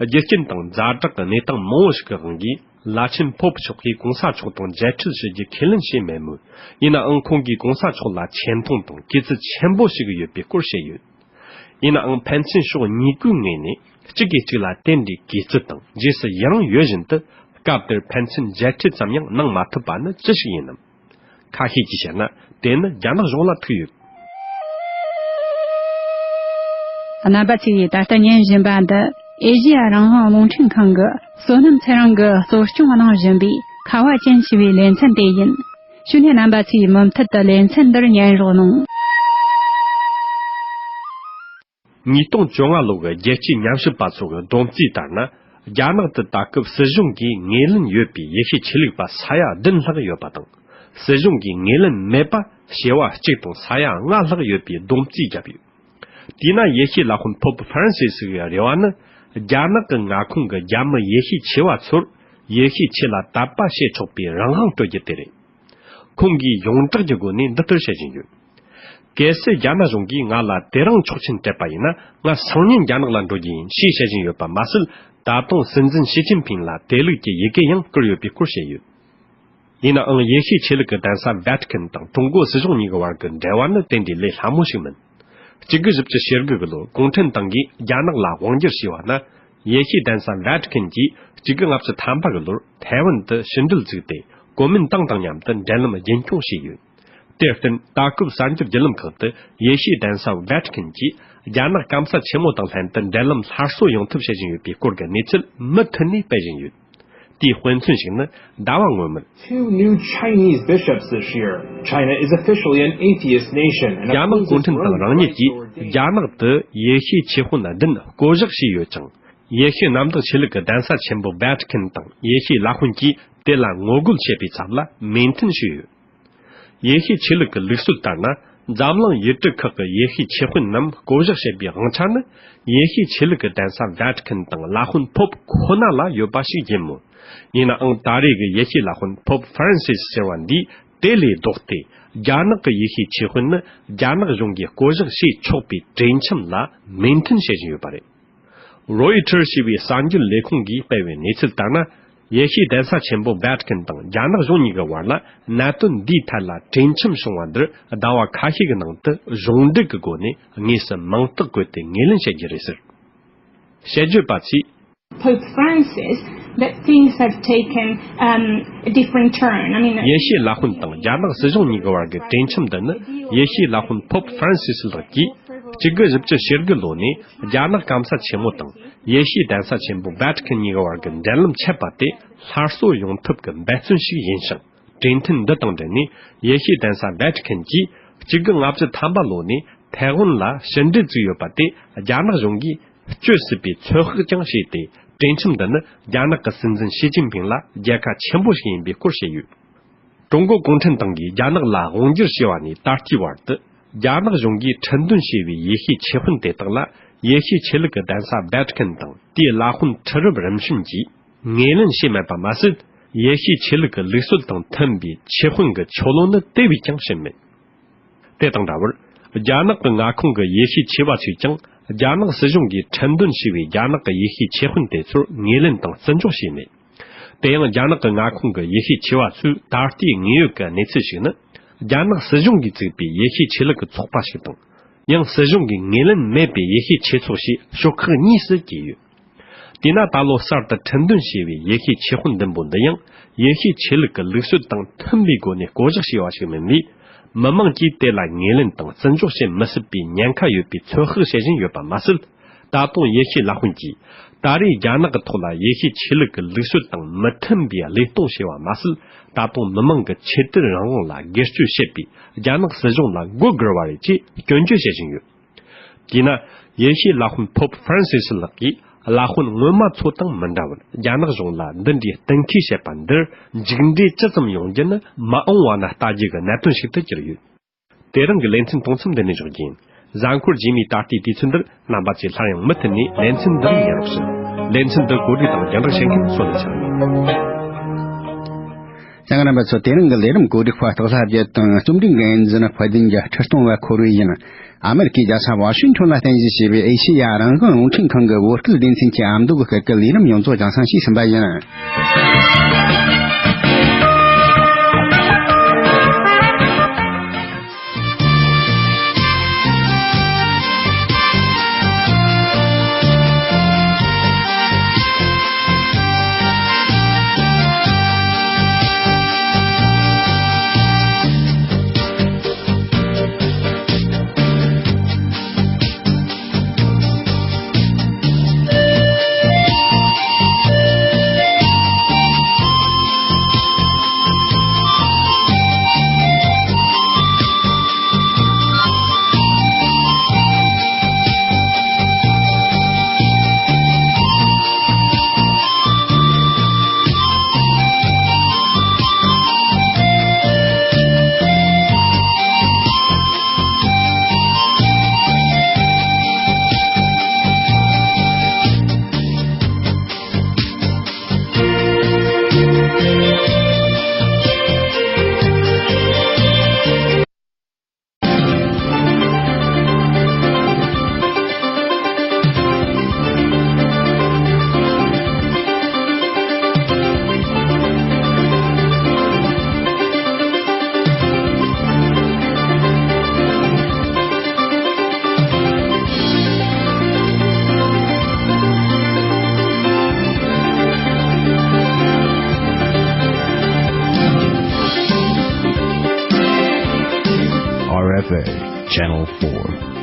རྒྱུ་རྐྱེན་དང་ཛ་དྲག་གི་གནས་སྟངས་མང་བོ་ཞིག་གི་དབང་གིས་བླ་ཆེན་Pope་མཆོག་གིས་གོང་ས་མཆོག་དང་མཇལ་འཕྲད་ཞུ་རྒྱུ་ཁས་ལེན་བྱས་མེད་མོད། ཡིན་ནའང་ཁོང་གིས་གོང་ས་མཆོག་ལ་ཆེ་མཐོང་དང་གུས་བརྩི་ཆེན་པོ་ཞིག་ཡོད་པའི་སྐོར་བཤད་ཡོད། ཡིན་ནའང་ཕན་ཚུན་ཕྱོགས་གཉིས་ཀའི་ངོས་ནས་གཅིག་གིས་གཅིག་ལ་དེ་འདྲའི་གུས་བརྩི་དང་རྗེས་སུ་ཡི་རང་ཡོད་བཞིན་དུ། སྐབས་དེར་ཕན་ཚུན་མཇལ་འཕྲད་ཙམ་ཡང་གནང་མ་ཐུབ་པ་ནི་ཅི་ཞིག་ཡིན་ནམ། ཁ་ཤས་ཀྱིས་བཤད་ན་དེ་ནི་རྒྱ་ནག་གཞུང་ལ་ཐུག་ཡོད། རྣམ་པ་ཚོས་ད་ལྟ་ཉན་བཞིན་པ་འདི་ཨེ་ཤེ་ཡ་རང་དབང་རླུང་འཕྲིན་ཁང་གི་བསོད་ནམས་ཚེ་རིང་གིས་གཙོ་སྐྱོང་གནང་བཞིན་པའི་ཁ་བ་ཅན་ཞེས་པའི་ལེ་ཚན་དེ་ཡིན། བྱས་ནས་རྣམ་པ་ཚོས་མུ་མཐུད་དུ་ལེ་ཚན་འདིར་ཉན་རོགས་གནང་། ཉིས་སྟོང་བཅོ་ལྔ་ལོ་གི་རྒྱལ་སྤྱིའི་ཉམས་ཞིབ་པ་ཚོ་གི་སྡོམ་རྩིས་ལྟར་ན། རྒྱ་ནག་ཏུ་ད་སྐབས་སྲིད་གཞུང་གིས་ངོས་ལེན་ཡོད་པའི་ཡེ་ཤུའི་ཆོས་ལུགས་པ་ས་ཡ་བདུན་ལྷག་ཡོད་པ་དང་། སྲིད་གཞུང་གིས་ངོས་ལེན་མེད་པ་བྱེ་བ་གཅིག་དང་ས་ཡ་ལྔ་ལྷག་ཡོད་པའི་སྡོམ་རྩིས་བརྒྱབ་ཡོད། དེས་ན་ཡེ་ཤུའི་བླ་དཔོན་Pope་ཧྥ་རན་སིས་སི་གི་རེ་བ་ནི། རྒྱ་ནག་གི་མངའ་ཁོངས་ཀྱི་རྒྱ་མི་ཡེ་ཤུའི་ཆེ་བ་ཚོར་ཡེ་ཤུའི་ཆོས་ལ་དད་པ་བྱེད་ཆོག་པའི་རང་དབང་སྤྲོད་རྒྱུ་དེ་རེད། ཁོང་གིས་ཡོངས་གྲགས་ཀྱི་སྒོ་ནས་འདི་ལྟར་བཤད་བཞིན་ཡོད། གལ་སྲིད་རྒྱ་ནག་གཞུང་གིས་ང་ལ་དེ་རིང་ཆོག་མཆན་སྤྲད་པ་ཡིན་ན། ང་སང་ཉིན་རྒྱ་ནག་ལ་འགྲོ་རྒྱུ་ཡིན་ཞེས་བཤད་བཞིན་ཡོད་པ་མ་ཟད། ད་དུང་སྲིད་འཛིན་ཞི་ཅིན་ཕིང་ལ་དེ་ལུགས་ཀྱི་ཡི་གེ་ཡང་བསྐུར་ཡོད་པའི་སྐོར་བཤད་ཡོད། ཡིན་ནའང་ཡེ་ཤུའི་ཆོས་ལུགས་ཀྱི་གདན་ས་Vatican་དང་ཀྲུང་གོ་སྲིད་གཞུང་གཉིས་ཀྱི་བར་གྱི་འབྲེལ་བ་ནི་དེ་འདྲའི་ལས་སླ་མོ་ཞིག་མིན། གཅིག་དགུ་བཞི་བཅུ་ཞེ་དགུ་གི་ལོར་གུང་ཁྲན་ཏང་གིས་རྒྱ་ནག་ལ་དབང་སྒྱུར་བྱས་པ་ན། ཡེ་ཤུའི་གདན་ས་Vatican་གྱིས་གཅིག་དགུ་ལྔ་བཅུ་ཐམ་པ་གི་ལོར་ཐའེ་ཝན་དུ་ཕྱི་འབྲེལ་བཙུགས་ཏེ། གོ་མིན་ཏང་དང་མཉམ་དུ་འབྲེལ་ལམ་རྒྱུན་འཁྱོངས་བྱས་ཡོད། དེར་བརྟེན། ད་སྐབས་གསར་འགྱུར་བརྒྱུད་ལམ་ཁག་ཏུ་ཡེ་ཤུའི་གདན་ས་Vatican་གྱིས་རྒྱ་ནག་སྐམ་ས་ཆེན་མོ་དང་ལྷན་དུ་འབྲེལ་ལམ་སླར་གསོ་ཡོང་ཐབས་བྱེད་བཞིན་ཡོད་པའི་སྐོར་གྱི་གནས་ཚུལ་མུ་མཐུད་ནས་སྤེལ་བཞིན་ཡོད། དེའི་དཔེ་མཚོན་ཞིག་ནི་ཟླ་བ་སྔོན་མར། Two new Chinese bishops this year. China is officially an atheist nation, and རྒྱ་ནག་གུང་ཁྲན་ཏང་རང་ཉིད་ཀྱིས་རྒྱ་ནག་ཏུ་ཡེ་ཤུའི་ཆོས་དཔོན་བདུན་བསྐོ་གཞག་བྱས་ཡོད་ཅིང་། ཡེ་ཤུའི་གནམ་བདག་ཆོས་ལུགས་ཀྱི་གདན་ས་ཆེན་པོ་ཝེ་ཏི་ཁན་དང་ཡེ་ཤུའི་བླ་དཔོན་གྱིས་དེ་ལ་ངོ་རྒོལ་བྱེད་པའི་ཚབ་ལ་མོས་མཐུན་ཞུས་ཡོད། ཡེ་ཤུའི་ཆོས་ལུགས་ཀྱི་ལུགས་སྲོལ་ལྟར་ན། འཛམ་གླིང་ཡུལ་གྲུ་ཁག་གི་ཡེ་ཤུའི་ཆོས་དཔོན་རྣམས་བསྐོ་གཞག་བྱེད་པའི་དབང་ཆ་ནི། ཡེ་ཤུའི་ཆོས་ལུགས་ཀྱི་གདན་ས་ཝེ་ཏི་ཁན་དང་བླ་དཔོན་ཕོབ་ཁོ་ན་ལ་ཡོད་པ་ཞིག་ཡིན་མོད། ཡིན་ནའང་ད་རེས་ཀྱི་ཡེ་ཤུའི་བླ་དཔོན་ཕོབ་ཧྥ་རན་སིས་ཟེར་བ་འདིས་དེ་ལས་ལྡོག་སྟེ། རྒྱ་ནག་གི་ཡེ་ཤུའི་ཆོས་དཔོན་ནི་རྒྱ་ནག་གཞུང་གིས་བསྐོ་གཞག་བྱས་ཆོག་པའི་གྲོས་འཆམ་ལ་མོས་མཐུན་བྱེད་བཞིན་ཡོད་པ་རེད། རོའི་ཊར་ཞེས་པའི་གསར་འགྱུར་ལས་ཁུངས་ཀྱིས་སྤེལ་བའི་གནས་ཚུལ་ལྟར་ན། ཡེ་ཤུའི་གདན་ས་ཆེན་པོ་ཝེ་ཏི་ཁན་དང་རྒྱ་ནག་གཞུང་གཉིས་ཀྱི་བར་ལ་གནད་དོན་འདིའི་ཐད་ལ་གྲོས་འཆམ་བྱུང་བ་འདིར་ཟླ་བ་ཁ་ཤས་ཀྱི་ནང་དུ་གཞུང་འབྲེལ་གྱི་སྒོ་ནས་དངོས་སུ་མིང་རྟགས་བཀོད་དེ་ངོས་ལེན་བྱེད་རྒྱུ་རེད་ཟེར། དཔྱད་བརྗོད་པ་ཚོས། Pope Francis, that things have taken, um, a different turn. I mean, ཡེ་ཤུའི་བླ་དཔོན་དང་རྒྱ་ནག་སྲིད་གཞུང་གཉིས་ཀྱི་བར་གྱི་གྲོས་འཆམ་འདི་ནི། ཡེ་ཤུའི་བླ་དཔོན་ཕོབ་ཧྥ་རན་སིས་ལགས་ཀྱིས་གཅིག་དགུ་བཞི་བཅུ་ཞེ་དགུ་ལོ་ནས་རྒྱ་ནག་སྐམ་ས་ཆེན་མོ་དང་ཡེ་ཤུའི་གདན་ས་ཆེན་པོ་ཝེ་ཏི་ཁན་གཉིས་ཀྱི་བར་གྱི་འབྲེལ་ལམ་ཆད་པ་དེ་སླར་གསོ་ཡོང་ཐབས་ཀྱི་འབད་བརྩོན་ཞིག་ཡིན་ཞིང་། གྲོས་མཐུན་འདི་དང་འབྲེལ་ནས་ཡེ་ཤུའི་གདན་ས་ཝེ་ཏི་ཁན་གྱིས་གཅིག་དགུ་ལྔ་བཅུ་ཐམ་པ་ལོ་ནས་ཐའེ་ཝན་ལ་ཕྱི་འབྲེལ་བཙུགས་ཡོད་པ་དེ་རྒྱ་ནག་གཞུང་གིས་གཅོད་སྲིད་པའི་ཚོད་དཔག་ཀྱང་བྱས་ཏེ། གྲོས་འཆམ་འདི་ནི་རྒྱ་ནག་གི་སྲིད་འཛིན་ཞི་ཅིན་ཕིང་ལ་རྒྱལ་ཁ་ཆེན་པོ་ཞིག་ཡིན་པའི་སྐོར་བཤད་ཡོད། ཀྲུང་གོ་གུང་ཁྲན་ཏང་གིས་རྒྱ་ནག་ལ་དབང་སྒྱུར་བྱས་པ་ནས་ད་ལྟའི་བར་དུ། རྒྱ་ནག་གཞུང་གིས་ཁྲིན་ཏུན་ཞེས་པའི་ཡེ་ཤུའི་ཆོས་དཔོན་དེ་དག་ལ་ཡེ་ཤུའི་ཆོས་ལུགས་ཀྱི་གདན་ས་ཝེ་ཏི་ཁན་དང་དེའི་བླ་དཔོན་ཁྲི་རབས་རིམ་བྱོན་གྱིས་ངོས་ལེན་བྱས་མེད་པ་མ་ཟད། ཡེ་ཤུའི་ཆོས་ལུགས་ཀྱི་ལུགས་སྲོལ་དང་མཐུན་པའི་ཆོས་དཔོན་གྱི་ཆོ་ལོ་ནི་དེ་བས་ཀྱང་བྱིན་མེད། དེ་དང་འདྲ་བར། རྒྱ་ནག་གི་མངའ་ཁོངས་ཀྱི་ཡེ་ཤུའི་ཆོས་པ་ཚོས་ཀྱང་རྒྱ་ནག་སྲིད་གཞུང་གིས་ཁྲིན་ཏུན་ཞེས་པའི་རྒྱ་ནག་གི་ཡེ་ཤུའི་ཆོས་དཔོན་དེ་ཚོར་ངོས་ལེན་དང་བརྩི་འཇོག་བྱས་མེད། དེ་ཡང་རྒྱ་ནག་གི་མངའ་ཁོངས་ཀྱི་ཡེ་ཤུའི་ཆོས་པ་ཚོས་ད་ལྟའི་དངོས་ཡོད་ཀྱི་གནས་ཚུལ་ཞིག་ནི། རྒྱ་ནག་སྲིད་གཞུང་གིས་བཙུགས་པའི་ཡེ་ཤུའི་ཆོས་ལུགས་ཀྱི་ཚོགས་པ་ཞིག་དང་། ཡང་སྲིད་གཞུང་གིས་ངོས་ལེན་མེད་པའི་ཡེ་ཤུའི་ཆོས་ཚོགས་ཞེས་ཤོག་ཁག་གཉིས་སུ་གྱེས་ཡོད། དེས་ན་ད་ལོ་གསར་དུ་ཁྲིན་ཏུན་ཞེས་པའི་ཡེ་ཤུའི་ཆོས་དཔོན་བདུན་པོ་འདི་ཡང་ཡེ་ཤུའི་ཆོས་ལུགས་ཀྱི་ལུགས་སྲོལ་དང་མཐུན་པའི་སྒོ་ནས་བསྐོ་གཞག་བྱས་པ་ཞིག་མིན་པས། མི་མང་གིས་དེ་ལ་ངོས་ལེན་དང་བརྩི་འཇོག་བྱེད་མི་སྲིད་པའི་ཉེན་ཁ་ཡོད་པའི་ཚོད་དཔག་བྱེད་བཞིན་ཡོད་པ་མ་ཟད། ད་དུང་ཡེ་ཤུའི་བླ་དཔོན་གྱིས་ད་རེས་རྒྱ་ནག་གི་ཐོག་ལ་ཡེ་ཤུའི་ཆོས་ལུགས་ཀྱི་ལུགས་སྲོལ་དང་མི་མཐུན་པའི་བློས་གཏོང་བྱས་པ་མ་ཟད། ད་དུང་མི་མང་གི་ཆོས་དད་རང་དབང་ལ་སྒེར་གཅོད་བྱེད་པའི་རྒྱ་ནག་སྲིད་གཞུང་ལ་མགོ་སྒུར་བ་རེད་ཅེས་སྐྱོན་བརྗོད་བྱེད་བཞིན་ཡོད། དེས་ན། ཡེ་ཤུའི་བླ་དཔོན་ཕོབ་ཧྥ་རན་སི་སི་ལགས་ཀྱིས་བླ་དཔོན་སྔོན་མ་ཚོ་དང་མི་འདྲ་བར་རྒྱ་ནག་གཞུང་ལ་འདི་འདྲའི་གཏན་འཁེལ་བྱེད་པ་འདིར་མཇུག་འབྲས་ཅི་ཙམ་ཡོང་རྒྱུ་ནི་མ་འོངས་པ་ན་ལྟ་རྒྱུ་གི་གནད་དོན་ཞིག་ཏུ་གྱུར་ཡོད། དེ་རིང་གི་ལེ་ཚན་གཏོང་མཚམས་འདི་ནས་འཇོག་རྒྱུ་ཡིན། གཟའ་འཁོར་རྗེས་མའི་ད་ལྟའི་དུས་ཚོད་འདིར་རྣམ་པ་ཚོས་སླར་ཡང་མུ་མཐུད་ནས་ལེ་ཚན་འདི་ལ་ཉན་རོགས་ཞུ། ལེ་ཚན་འདི་གོ་སྒྲིག་དང་རྒྱང་བསྒྲགས་བྱེད་མཁན་བསོད་བདེ་ཆགས་ཡིན། རྒན་རབས་པ་ཚོ། དེ་རིང་གི་ལས་རིམ་གོ་སྒྲིག་པ་སྟག་ལྷ་བརྒྱད་དང་རྩོམ་སྒྲིག་འགན་འཛིན་ཕ་དིན་གྱི་ཁྲི་སྟོང་བ་འཁོར་བའི་ཡིན། ཨ་མེ་རི་ཁའི་རྒྱལ་ས་ཝ་ཤིང་ཊོན་ལ་རྟེན་གཞི་བྱས་པའི་ཨེ་ཤེ་ཡ་རང་དབང་རླུང་འཕྲིན་ཁང་གི་བོད་སྐད་སྡེ་ཚན་གྱི་ཨ་མདོ་གི་སྐད་ཀྱི་ལས་རིམ་ཡོངས་རྫོགས་རྒྱང་སྲིང་ཞུས་ཟིན་པ་ཡིན། R F A, Channel four.